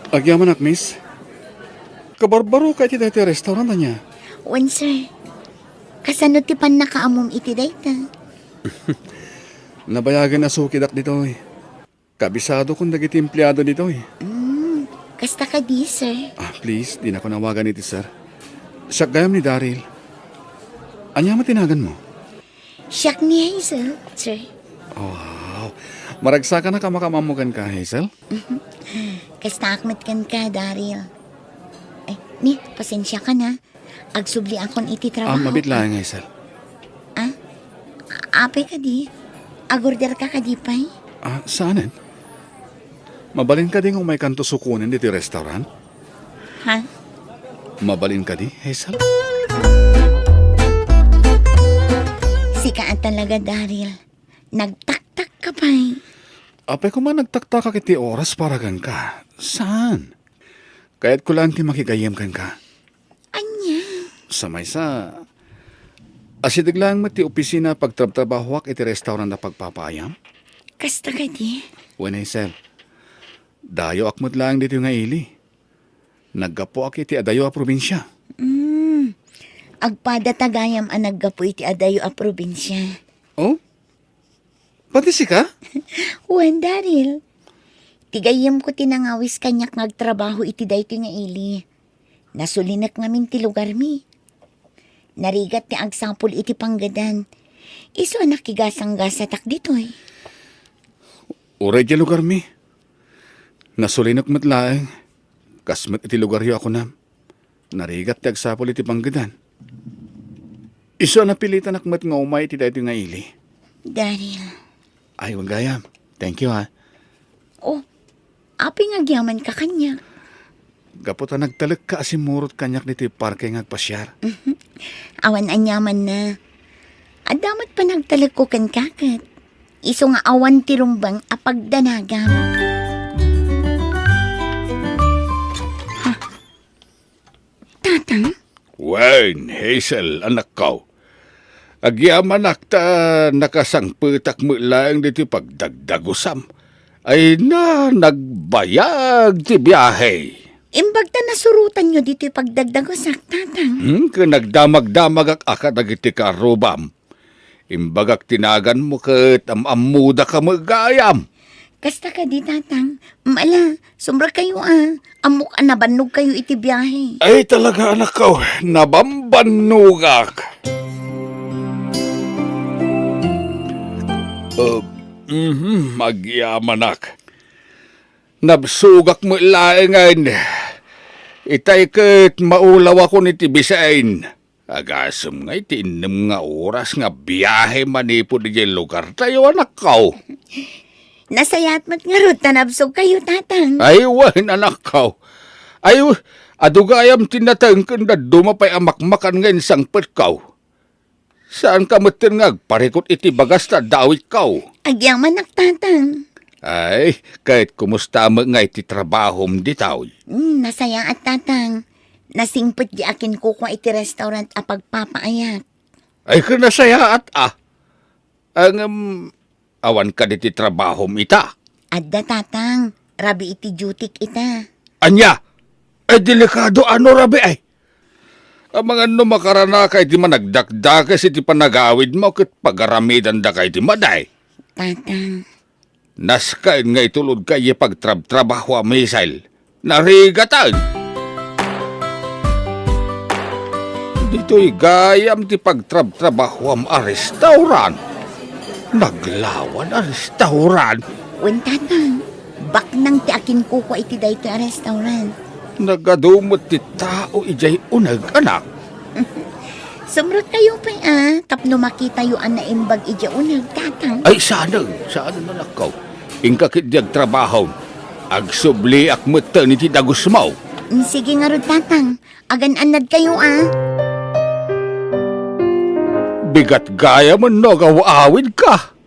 Agyamanak, miss. Kabarbaro ka iti daytoy restaurant, ania? Wen, sir. Kasano ti pannakaammom iti dayta? Nabayagen a sukidak ditoy. Kabisadokon dagiti empleado ditoy. Mm, kasta kadi, sir? Ah, please, dinakon awagan iti sir. Siak gayam ni Daryl. Ania met ti naganmo? Siak ni Hazel, sir. Wow. Maragsakanak a makaammo kenka, Hazel. Kastaak met kenka, Daryl. Ay, ni, pasensiakan, ha. Agsubliakon iti trabaho. Ah, mabiit laeng, Hazel. Ah? Apay kadi? Agorderka kadi pay? Ah, saanen? Mabalin kadi nga umaykanto sukonen ditoy restaurant? Ha? Mabalin kadi, Hazel? Sika a talaga, Daryl. Nagtaktak ka pay. Apay koma nagtaktakak iti oras para kenka. Saan? Kayatko laeng ti makigayyem kenka. Ania? Sa maysa, asideg laeng met ti opisina a pagtrabtrabahoak iti restaurant a pagpapaayam. Kasta kadi? Wen, Hazel. Dayoak met laeng ditoy nga ili. Naggapuak iti adayo a probinsia. Mm. Agpada ta gayam a naggapu iti adayo a probinsia. Oh? Pati sika? Wen, Daryl. Ti gayyemko ti nangawis kaniak nga agtrabaho iti daytoy nga ili. Nasulinek ngamin ti lugarmi. Narigat ti agsapul iti panggedan. Isu a nakigasanggasatak ditoy. Uray diay lugarmi. Nasulinek met laeng. Kas met iti lugaryo a kunam. Narigat ti agsapul iti panggedan. Isu a napilitanak met nga umay iti daytoy nga ili. Daryl. Ay, wen gayam. Thank you, ha. Oh, apay nga agyamanka kaniak? Gapu ta nagtalekka a simmurot kaniak ditoy parke nga agpasiar. Mhm. Awan aniamanna. Adda met panagtalekko kenka ket. Isu nga awan ti rumbeng a pagdanagam. Ha? Tatang? Wen, Hazel, anakko. Agyamanak ta nakasangpetak met laeng ditoy pagdagdagusam. Ay na, nagbayag ti biahe. Imbag ta nasurotanyo ditoy pagdagdagusak, Tatang. Hmm, ken nagdamagdamagak a kadagiti karrubam. Imbagak ti naganmo ket am-ammodaka met gayam. Kasta kadi, Tatang. Mala, sumrekkayo a. Ammok a nabannogkayo iti biahe. Ay, talaga, anakko, nabambannogak. Uh, mhm, agyamanak. Nabsogak met laengen. Itay ket maulawakon iti bisin. Agasem ngay ti innem nga oras nga biahe manipud idiay lugartayo, anakko. Nasayaat met ngarud ta nabsogkayo, Tatang. Ay, wen, anakko. Ay, adu gayam ti nateng ken dadduma pay a makmakan nga insangpetko. Saanka metten nga agparikut iti bagas ta adda awitko. Agyamanak, Tatang. Ay, ket kumusta met ngay ti trabahom ditoy? Hmm, nasayaat, Tatang. Nasingpet di akinkukua iti restaurant a pagpapaayak. Ay, ket nasayaat, a. Ngem, awan kadi ti trabahom ita? Adda, Tatang. Rabii iti dutyk ita. Ania? Ay, delikado a no rabii, ay. Amangan no makaranaka iti managdakdakes iti panagawidmo ket pagaramidandaka iti madi. Tatang. Nasken nga itulodka iti pagtrabtrabaho a misil. Narigatan! Ditoy gayam ti pagtrabtrabahoam a restaurant. Naglawan a restaurant. Wen, Tatang. Baknang ti akinkukua iti daytoy a restaurant. Nagadu met ti tao idiay uneg, anak. Sumrekkayo pay a, tapno makitayo a naimbag idiay uneg, Tatang. Ay, saan, saan, anakko. Inka ketdi agtrabaho. Agsubliak metten iti dagusmo. Mm, sige ngarud, Tatang. Agan-annadkayo a. Bigat gayam no agaw-awidka.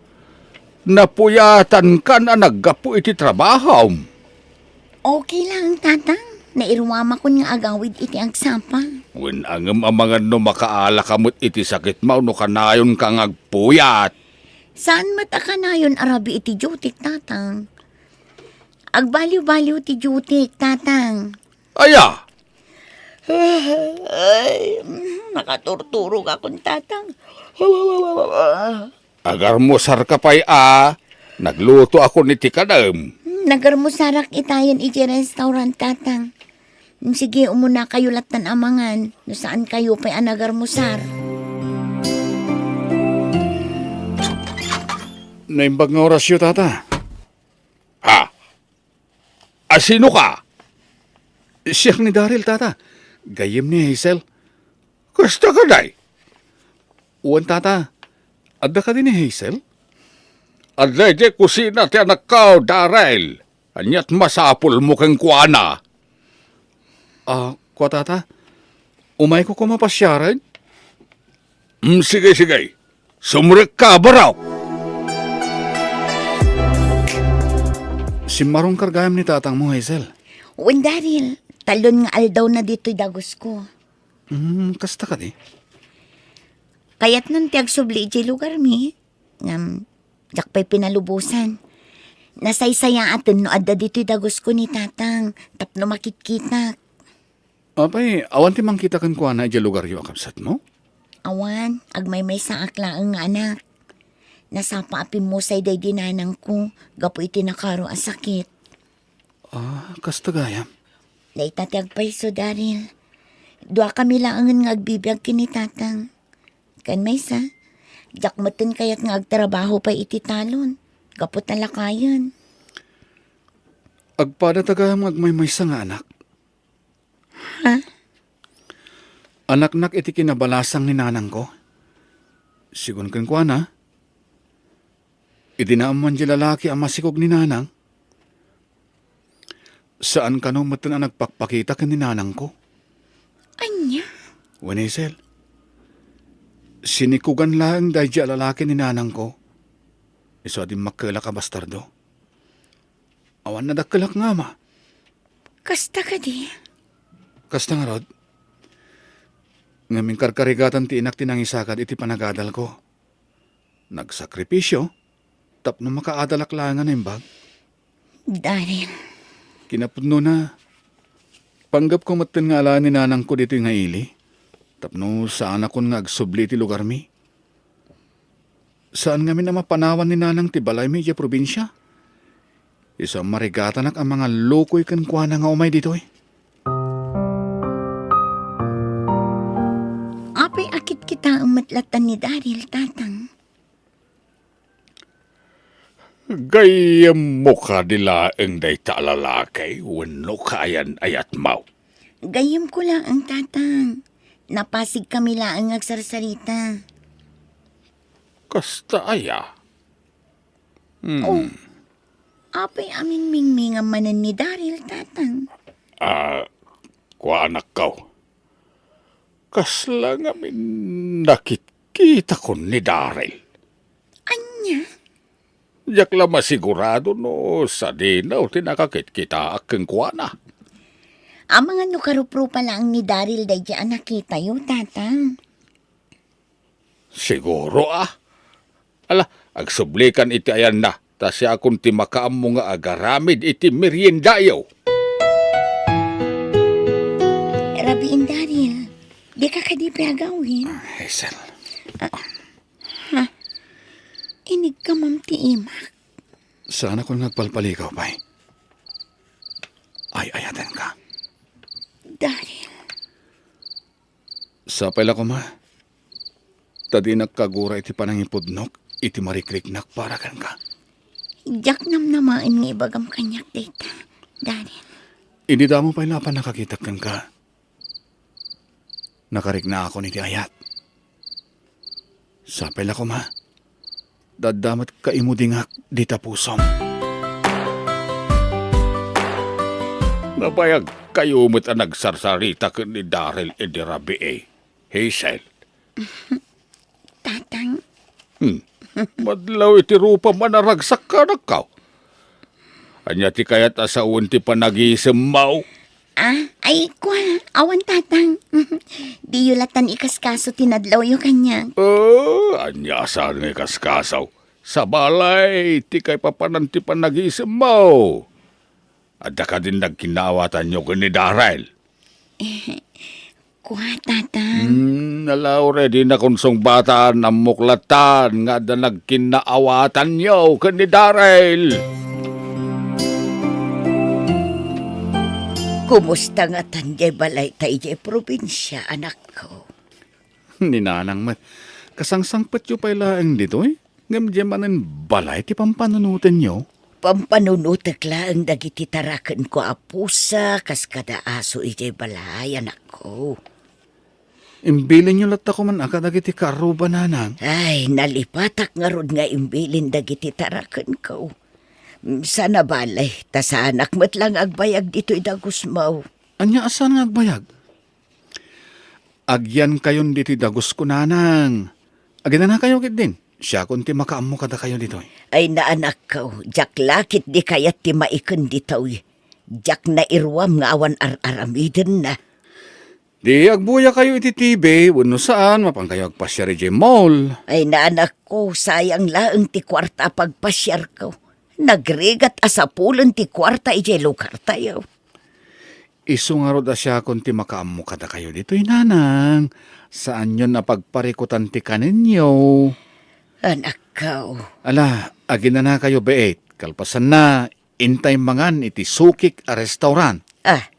Napuyatankan a naggapu iti trabahom. Okay lang, Tatang. Nairuamakon nga agawid iti agsapa. Wen, ngem amangan no makaalaka met iti sakitmo no kanayonka nga agpuyat. Saan met a kanayon a rabii iti dutyk, Tatang? Agbaliwbaliw ti dutyk, Tatang. Aya? Ay, nakaturturogakon, Tatang. Agarmusarka pay a, naglutoakon iti kanaem. Hmm, nagarmusarak itayen iti restaurant, Tatang. Hmm, sige, umunakayo lattan a mangan, no saankayo pay a nagarmusar. Naimbag nga orasyo, Tata. Ha? A, sinoka? Siak ni Daryl, Tata. Gayyem ni Hazel. Kasta kadi? Wen, Tata. Adda kadi ni Hazel? Adda idiay kusina ti anakko, Daryl. Ania't masapulmo kenkuana? A, kua, Tata. Umayko koma pasiaren? Mm, sige, sige. Sumrekka, barok! Simmarongkar gayam ni tatangmo, Hazel. Wen, Daryl, talon nga aldawna ditoy dagusko. Mm, kasta kadi? Kayatnan ti agsubli idiay lugarmi, ngem diak pay pinalubosan. Nasaysayaaten no adda ditoy dagusko ni Tatang tapno makitkitak. Apay, awan ti mangkita kenkuana idiay lugaryo a kabsatmo? Awan, agmaymaysaak laeng nga anak. Nasapa a pimmusay daydi nanangko gapu iti nakaro a sakit. A, kasta gayam. Dayta ti agpayso, Daryl. Duakami laengen nga agbibiag ken ni Tatang. Ken maysa, diak metten kayat nga agtrabaho pay iti talon gapu ta lakayen. Agpadata gayam nga agmaymaysa nga anak. Ha? Anaknak iti kinabalasang ni nanangko. Sigun kenkuana, idi naammoan diay lalaki a masikog ni nanang, saan kano metten a nagpakpakita ken ni nanangko. Ania? Wen, Hazel, sinikogan laeng daydiay a lalaki ni nanangko. Isu a dimmakkelak a bastardo. Awan nadakkelak nga ama. Kasta kadi? Kasta ngarud. Ngem inkarkarigatan ti inak ti nangisagad iti panagadalko. Nagsakripisio tapno makaadalak laeng a naimbag. Daryl. Kinapudnona, panggepko metten nga alaen ni nanangko ditoy nga ili, tapno saanakon nga agsubli iti lugarmi. Saan ngamin a mapanawan ni nanang ti balaymi idiay probinsia. Isu a marigatanak a mangallukoy kenkuana nga umay ditoy. Apay a kitkitaem met latta ni Daryl, Tatang? Gayyemmo kadi laeng dayta a lalaki wenno kayan-ayatmo? Gayyemko laeng, Tatang. Napasigkami laeng nga agsarsarita. Kasta aya? Hmm. Oh. Apay a mingmingmingam manen ni Daryl, Tatang? A, kua, anakko. Kasla ngamin nakit- Itakon ni Daryl. Ania? Diak la masigurado no sadino ti nakakitkitaak kenkuana. Amangan no karuprupa laeng ni Daryl daydi a nakitayo, Tatang. Siguro, a. Ala, agsublikan iti ayanna, ta siakon ti makaammo nga agaramid iti meriendayo. Rabiin, Daryl, dika kadi pay agawid? Hazel. Ah, ha? Inigkamam ti imak. Saanakon nga agpalpalikaw pay. Ay-ayatenka. Daryl. Sapay la koma, ta dinak kagura iti panangipudnok iti marikriknak para kenka. Diak namnamaen nga ibagam kaniak dayta, Daryl. Idi damo pay la a pannakakitak kenka, nakariknaakon iti ayat. Sapay la koma, adda met kaimudingak dita pusom. Nabayagkayo met a nagsarsarita ken ni Daryl idi rabii, Hazel. Tatang. Hmm. Madlaw iti rupam a naragsak, anakko. Ania ti kayat a sawen ti panagisemmo? Ah, ay, kua, awan, Tatang. Diyo latan ikaskaso ti nadlawyo kaniak. Ah, ania saan nga ikaskaso? Sabali, ti kaipapanan ti panagisemmo. Adda kadin nagkinnaawatanyo ken ni Daryl? Kua, Tatang. Hmm, ala, uray dinakon sungbatan, ammok latan nga adda nagkinnaawatanyo ken ni Daryl. Kumusta ngatan diay balayta idiay probinsia, anakko? Ni Nanang met. Kasangsangpetyo pay laeng ditoy? Ngem diay manen balay ti pampanunotenyo? Pampanunotek laeng dagiti tarakenko a pusa kas kada aso idiay balay, anakko. Imbilinyo latta koman a kadagiti kaarruba, Nanang? Ay, nalipatak ngarud nga imbilin dagiti tarakenko. Sana bale, ta saanak met la nga agbayag ditoy dagusmo. Ania a saan nga agbayag? Agyankayon ditoy dagusko, Nanang. Aginanakayo ketdin. Siakon ti makaammo kadakayo ditoy. Ay, naanakko, diak la ketdi kayat ti maiken ditoy. Diak nairuam nga awan ar-aramidenna. Di agbuyakayo iti T V, wenno saan, mapankayo agpasiar idiay mall. Ay, naanakko, sayang laeng ti kuarta a pagpasiarko. Nagrigat a sapulen ti kuarta idiay lugartayo. Isu ngarud a siakon ti makaammo kadakayo ditoy, Nanang. Saanyon a pagparikutan ti kanenyo. Anakko. Ala, aginanakayo, beet. Kalpasanna, intay mangan iti sukik a restaurant. Ah,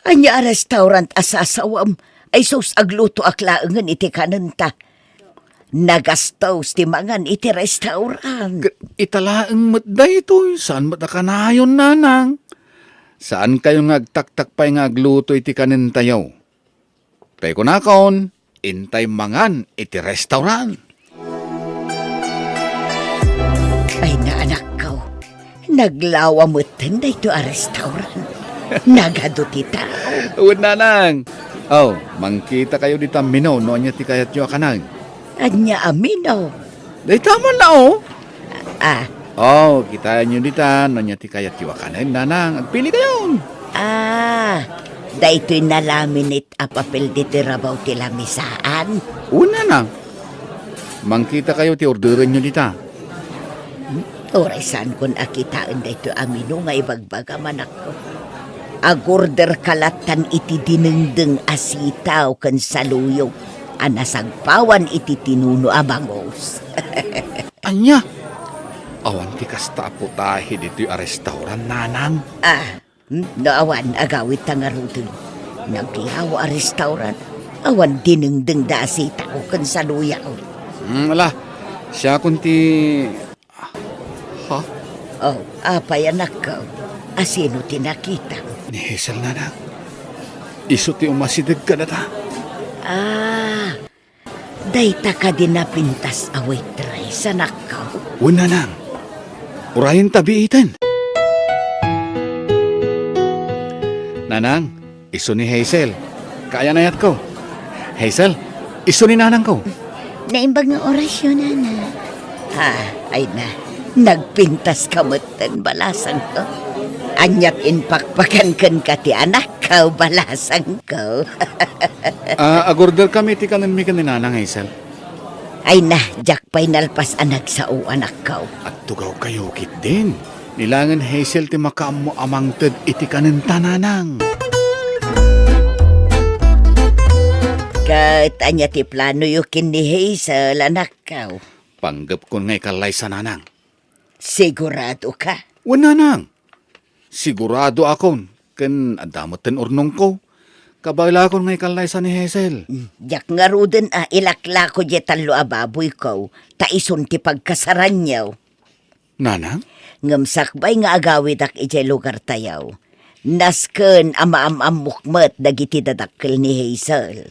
ania a restaurant a sasawam? Ay sus, aglutoak laengen iti kanenta. Nagastos ti mangan iti restaurant. Ket ita laeng met daytoy, saan met a kanayon, Nanang. Saankayo nga agtaktak pay nga agluto iti kanentayo. Tay kunakon, intay mangan iti restaurant. Ay, naanakko, naglawa metten daytoy a restaurant. Nagadu ti tao. Wen, Nanang. Oh, mangkitakayo dita menu no ania ti kayatyo a kanen. Ania a menu? Dayta man la, oh. Ah. Oh, kitaenyo dita no ania ti kayatyo a kanen, Nanang. Agpilikayon. Ah, daytoy nalaminate a papel ditoy rabaw ti lamisaan. Wen, Nanang. Mangkitakayo ti orderenyo dita. Hmm? Uray saankon a kitaen daytoy a menu nga ibagbagam, anakko. Agorderka lattan iti dinengdeng a sitaw ken saluyot a nasagpawan iti tinuno a bangus. Ania? Awan ti kasta a putahe ditoy a restaurant, Nanang. Ah, hmm, no awan, agawidta ngaruden. Naglawa a restaurant, awan dinengdengda a sitaw ken saluyot. Hmm, ala, siakon ti Ha? Oh, apay, anakko? Asino ti nakitam? Ni Hazel, Nanang. Isu ti umasideg kadata. Ah, dayta kadi napintas a waitress, anakko? Wen, Nanang. Urayenta biiten. Nanang, isu ni Hazel. Kaayan-ayatko. Hazel, isu ni Nanangko. Naimbag nga orasyo, Nana. Ah, ay na. Nagpintas ka metten, balasangko. Aniat impakpakan kenka ti anakko, balasangko. Ah, agorder kami ti kanenmi ken ni Nanang, Hazel. Ay na, diak pay nalpas a nagsao, anakko. Agtugawkayo ketdin. Ni laengen Hazel ti makaammo a mangted iti kanenta, Nanang. Ket ania ti planoyo ken ni Hazel, anakko? Panggepkon nga ikallaysa, Nanang. Siguradoka? Wen, Nanang. Siguradoakon, ken adda metten urnongko. Kabaelakon nga ikallaysa ni Hazel. Mm, diak ngaruden a ilaklako diay tallo a baboyko, ta isun ti pagkasaranyo. Nanang? Ngem sakbay nga agawidak idiay lugartayo, nasken a maam-ammok met dagiti dadakkel ni Hazel.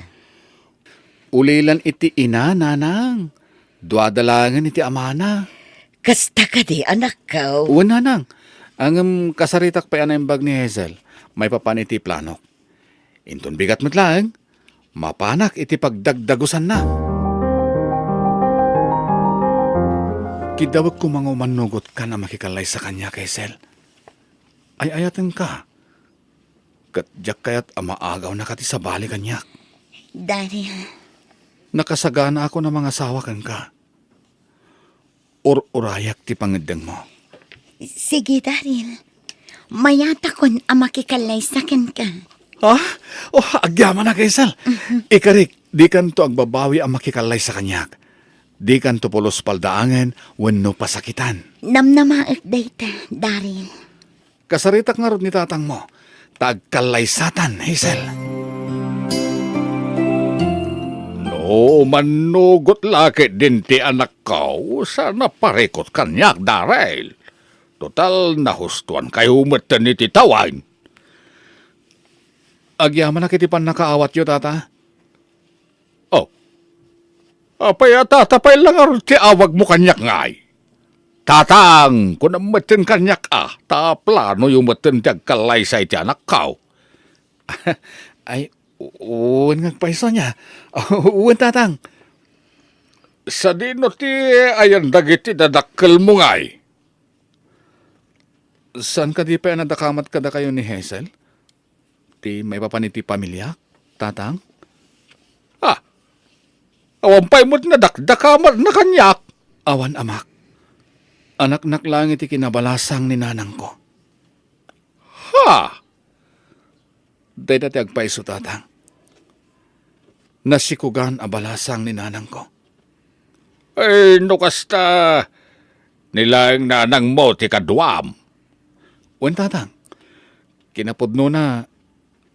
Ulilan iti ina, Nanang. Duada laengen iti amana. Kasta kadi, anakko? Wen, Nanang. Ngem kasaritak pay a naimbag ni Hazel maipapan iti planok. Inton bigat met laeng, mapanak iti pagdagdagusanna. Kiddawek koma nga umannugotkan a makikallaysa kaniak, Hazel. Ay-ayatenka. Ket diak kayat a maagawnaka ti sabali kaniak. Daryl. Nakasaganaakon a mangasawa kenka. Ur-urayak ti pangeddengmo. Sige, Daryl. Mayatakon a makikallaysa kenka. Ah? Oh, agyamanak, Hazel. Mhm. Ikarik, dikanto agbabawi a makikallaysa kaniak. Dikanto pulos paldaangen wenno pasakitan. Namnamaek dayta, Daryl. Kasaritak ngarud ni tatangmo, ta agkallaysatan, Hazel. No mannugot la ketdin ti anakko, saan a parikut kaniak, Daryl. Total, nahustoankayo metten iti tawen. Agyamanak iti pannakaawatyo, Tata. Oh. Apay a Tata pay la ngarud ti awagmo kaniak ngay? Tatang, kunam metten kaniak a, ta planoyo metten ti agkallaysa iti anakko. Ay, u-, wen nga agpayso nia. Wen, Tatang. Sadino ti ayan dagiti dadakkelmo ngay? Saan kadi pay a nadakamat kadakayo ni Hazel? Ti maipapan iti pamiliak, Tatang? Ah, awan pay met nadakdakamatna kaniak. Awan, Amak. Anaknak laeng iti kinabalasang ni nanangko. Ha? Dayta ti agpayso, Tatang. Nasikogan a balasang ni nanangko. Ay, no kasta, ni laeng nanangmo ti kaduam. Wen, Tatang. Kinapudnona,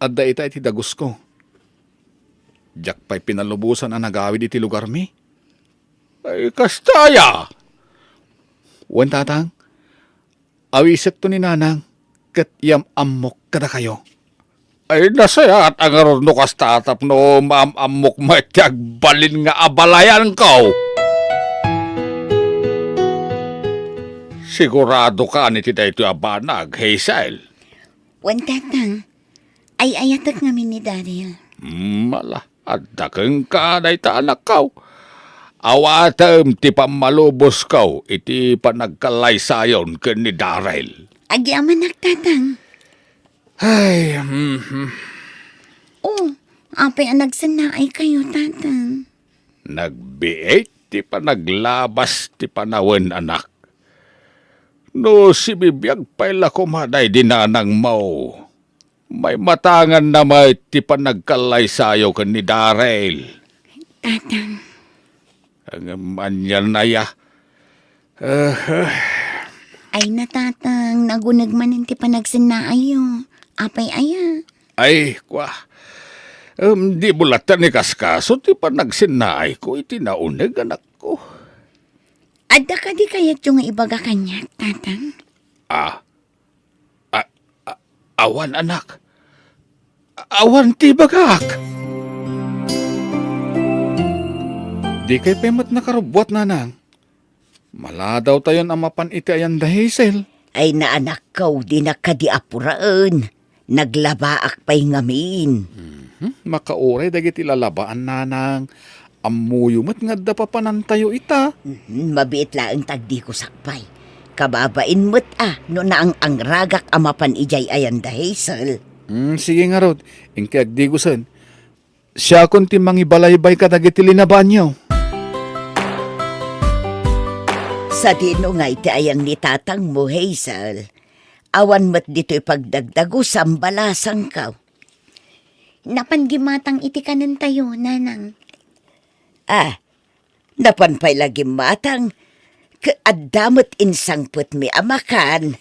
adda ita iti dagusko. Diak pay pinalubosan a nagawid iti lugarmi. Ay, kasta aya? Wen, Tatang. Awisekto ni Nanang, ket yam-ammok kadakayo. Ay, nasayaat a ngarud no kasta tapno maam-ammok met ti agbalin nga abalayanko. Siguradokan iti daytoy a banag, Hazel? Wen, Tatang. Ay-ayatek ngamin ni Daryl. Mala. Adda kenka dayta, anakko. Awatem ti pammalubosko iti panagkallaysayon ken ni Daryl. Agyamanak, Tatang. Ay, mhm. Oh, apay a nagsennaaykayo, Tatang? Nagbiit ti panaglabas ti panawen, anak. No sibibiag pay la koma daydi nanangmo, maimatanganna met ti panagkallaysayo ken ni Daryl. Tatang. Ngem anian aya? Ah, ah. Ay na, Tatang, naguneg manen ti panagsennaayo. Apay aya? Ay, kua. Em, di mo latta ni kaskaso ti panagsennaayko iti nauneg, anakko. Adda kadi kayatyo nga ibaga kaniak, Tatang? Ah, A-, a-, awan, anak. Awan ti ibagak. Dikay pay met nakarubbuat, Nanang. Maladawtayon a mapan iti ayan da Hazel. Ay, naanakko, dinak kadi apuraen. Naglabaak pay ngamin. Mhm. Makauray dagiti lalabaan, Nanang. Ammoyo met nga adda papanantayo ita. Mhm, mabiit laeng ta agdigusak pay. Kababain met a no naang-angragak a mapan idiay ayan da Hazel. Hmm, sige ngarud, inka agdigusen. Siakon ti mangibalaybay kadagiti linabaanyo. Sadino ngay ti ayan ni tatangmo, Hazel? Awan met ditoy pagdagdagusam, balasangko. Napan gimmatang iti kanentayo, nanang. Ah, napan pay la gimmatang, ket adda met insangpetmi a makan.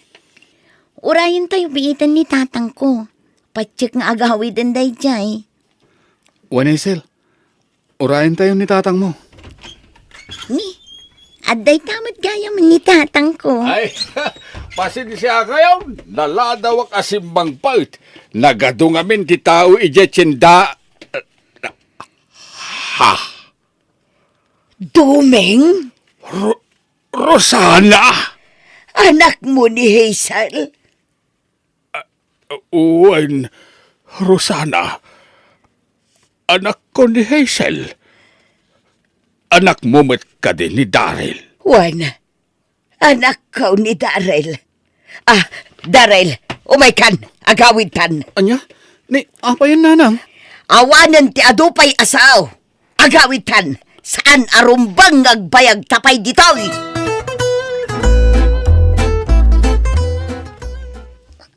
Urayentayo biiten ni tatangko. Patiek nga agawiden daydiay. Wen, Hazel, urayentayo ni tatangmo. Ni, adda ita met gayam ni tatangko. Ay, pasensiakayo, naladawak a simmangpet. Nagadu ngamin ti tao idiay tienda. Ha? Doming? Ro-, Rosana? Anakmo ni Hazel? Wen, Rosana, anakko ni Hazel. Anakmo met kadi ni Daryl. Wen, anakko ni Daryl. Ah, Daryl, umaykan, agawidtan. Ania? Ni, apayen, nanang? Awanen ti adu pay a sao. Agawidtan, saan a rumbeng nga agbayag ta pay ditoy.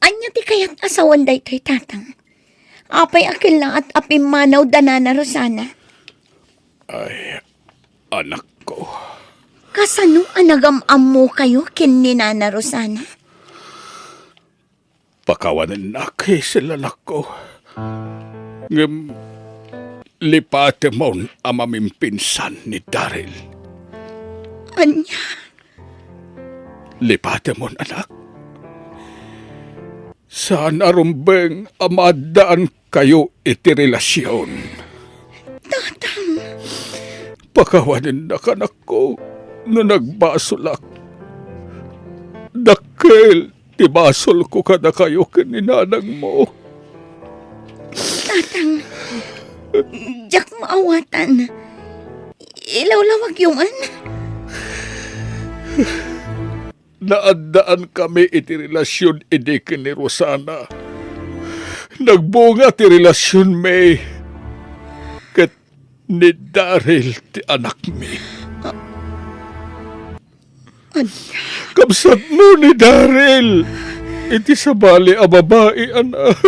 Ania ti kayat a sawen daytoy, tatang? Apay a kellaat a pimmanaw da Nana Rosana? Ay, anakko. Kasano a nagam-ammokayo ken ni Nana Rosana? Pakawanennak, Hazel, anakko. Ngem lipatemon a mamimpinsan ni Daryl. Ania? Lipatemon, anak. Saan a rumbeng a maaddaankayo iti relasion. Tatang. Pakawanennak, anakko, no nagbasolak. Dakkel ti basolko kadakayo ken ni nanangmo. Tatang, diak maawatan. Ilawlawagyo man. Naaddaankami iti relasion idi ken ni Rosana. Nagbunga ti relasionmi ket ni Daryl ti anakmi. Ania? Kabsatmo ni Daryl iti sabali a babai, anak.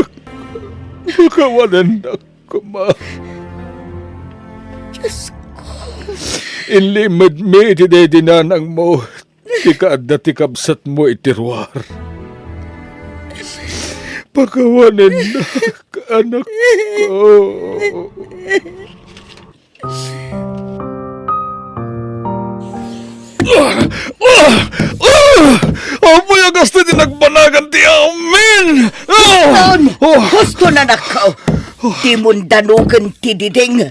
Pakawanennak koma. Diosko. Inlimedmi iti daydi nanangmo. Ti kaadda ti kabsatmo iti ruar. Pakawanennak, anakko. Ah! Ah! Ah! Apay a kasta ti nagbanagan ti amin! Ah! Huston! Oh! Huston, anakko! Dimon danogen ti diding!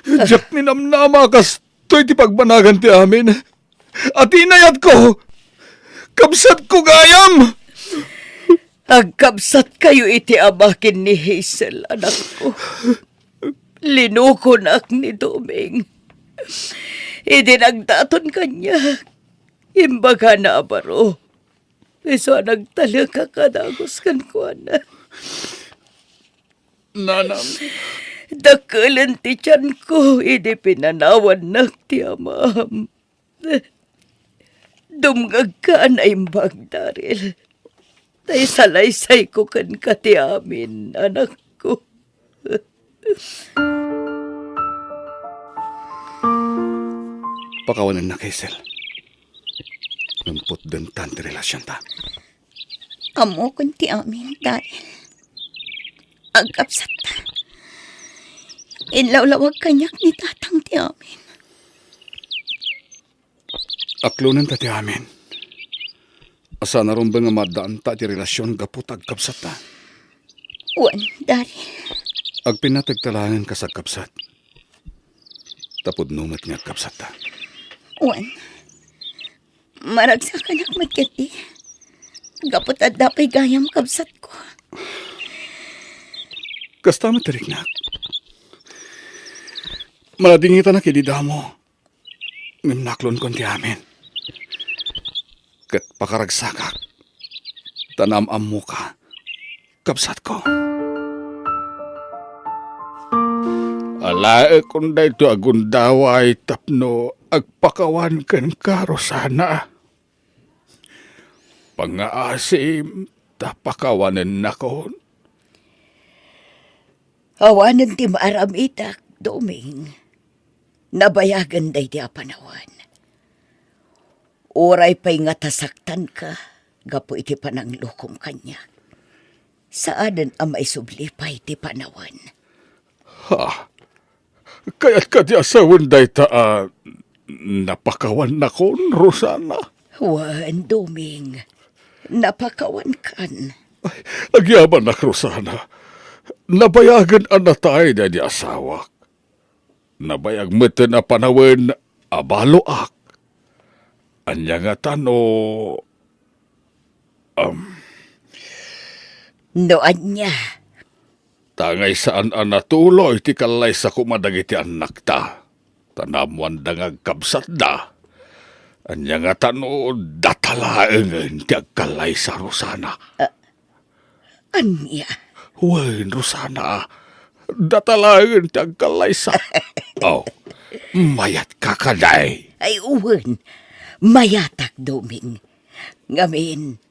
Diak ninamnama a kastoy ti pagbanagan ti amin. Ati inayatko! Kabsatko gayam! Agkabsatkayo iti ama ken ni Hazel, anakko. Linukonak ni Doming. Idi nagdaton kaniak, imbagana a baro. Isu a nagtalek a kadagus kenkuana. Nanang. Dakkelen ti tianko idi pinanawannak ti amam. Dumngegka a naimbag, Daryl. Ta isalaysayko kenka ti amin, anakko. Pakawanennak, Hazel. Ngem putdentan ti relasionta. Ammokon ti amin, Daryl. Agkabsatta. Inlawlawag kaniak ni tatang ti amin. Aklonenta ti amin. Saan a rumbeng a maaddaanta ti relasion gapu ta agkabsatta. Wen, Daryl. Agpinnategta laengen kas agkabsat. Ta pudno met nga agkabsatta. Wen. Maragsakanak met ketdi. Gapu ta adda pay gayam kabsatko. Kasta met ti riknak. Madingitanak idi damo, ngem naklonko ti amin. Ket pakaragsakak, ta naam-ammoka, kabsatko. Alaekon daytoy a gundaway tapno agpakawan kenka, Rosana. Pangngaasim ta pakawanennakon. Awanen ti maaramidak, Doming. Nabayagen daydi a panawen. Uray pay nga ta saktanka gapu iti pananglukom kaniak, saanen a maisubli pay ti panawen. Ha? Kayat kadi a sawen dayta a napakawannakon, Rosana? Wen, Doming. Napakawankan. Ay, agyamanak, Rosana. Nabayagen a natay daydi asawak. Nabayag metten a panawen a baloak. Ania ngata no, um, No ania? Ta ngay saan a natuloy ti kallaysa koma dagiti annakta, ta naammoanda nga agkabsatda. Ania ngata no data laengen ti agkallaysa, Rosana? Ah, ania? Wen, Rosana, data laengen ti agkallaysa. Oh, mayatka kadi? Ay, wen, mayatak, Doming. Ngamin,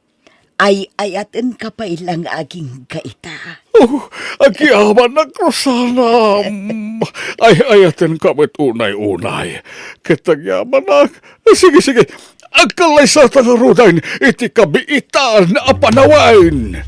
ay-ayatenka pay la nga agingga ita. Oh, agyamanak, Rosana. Mm, ay-ayatenka met unay-unay. Ket agyamanak. Sige, sige. Agkallaysata ngaruden iti kabiitan a panawen.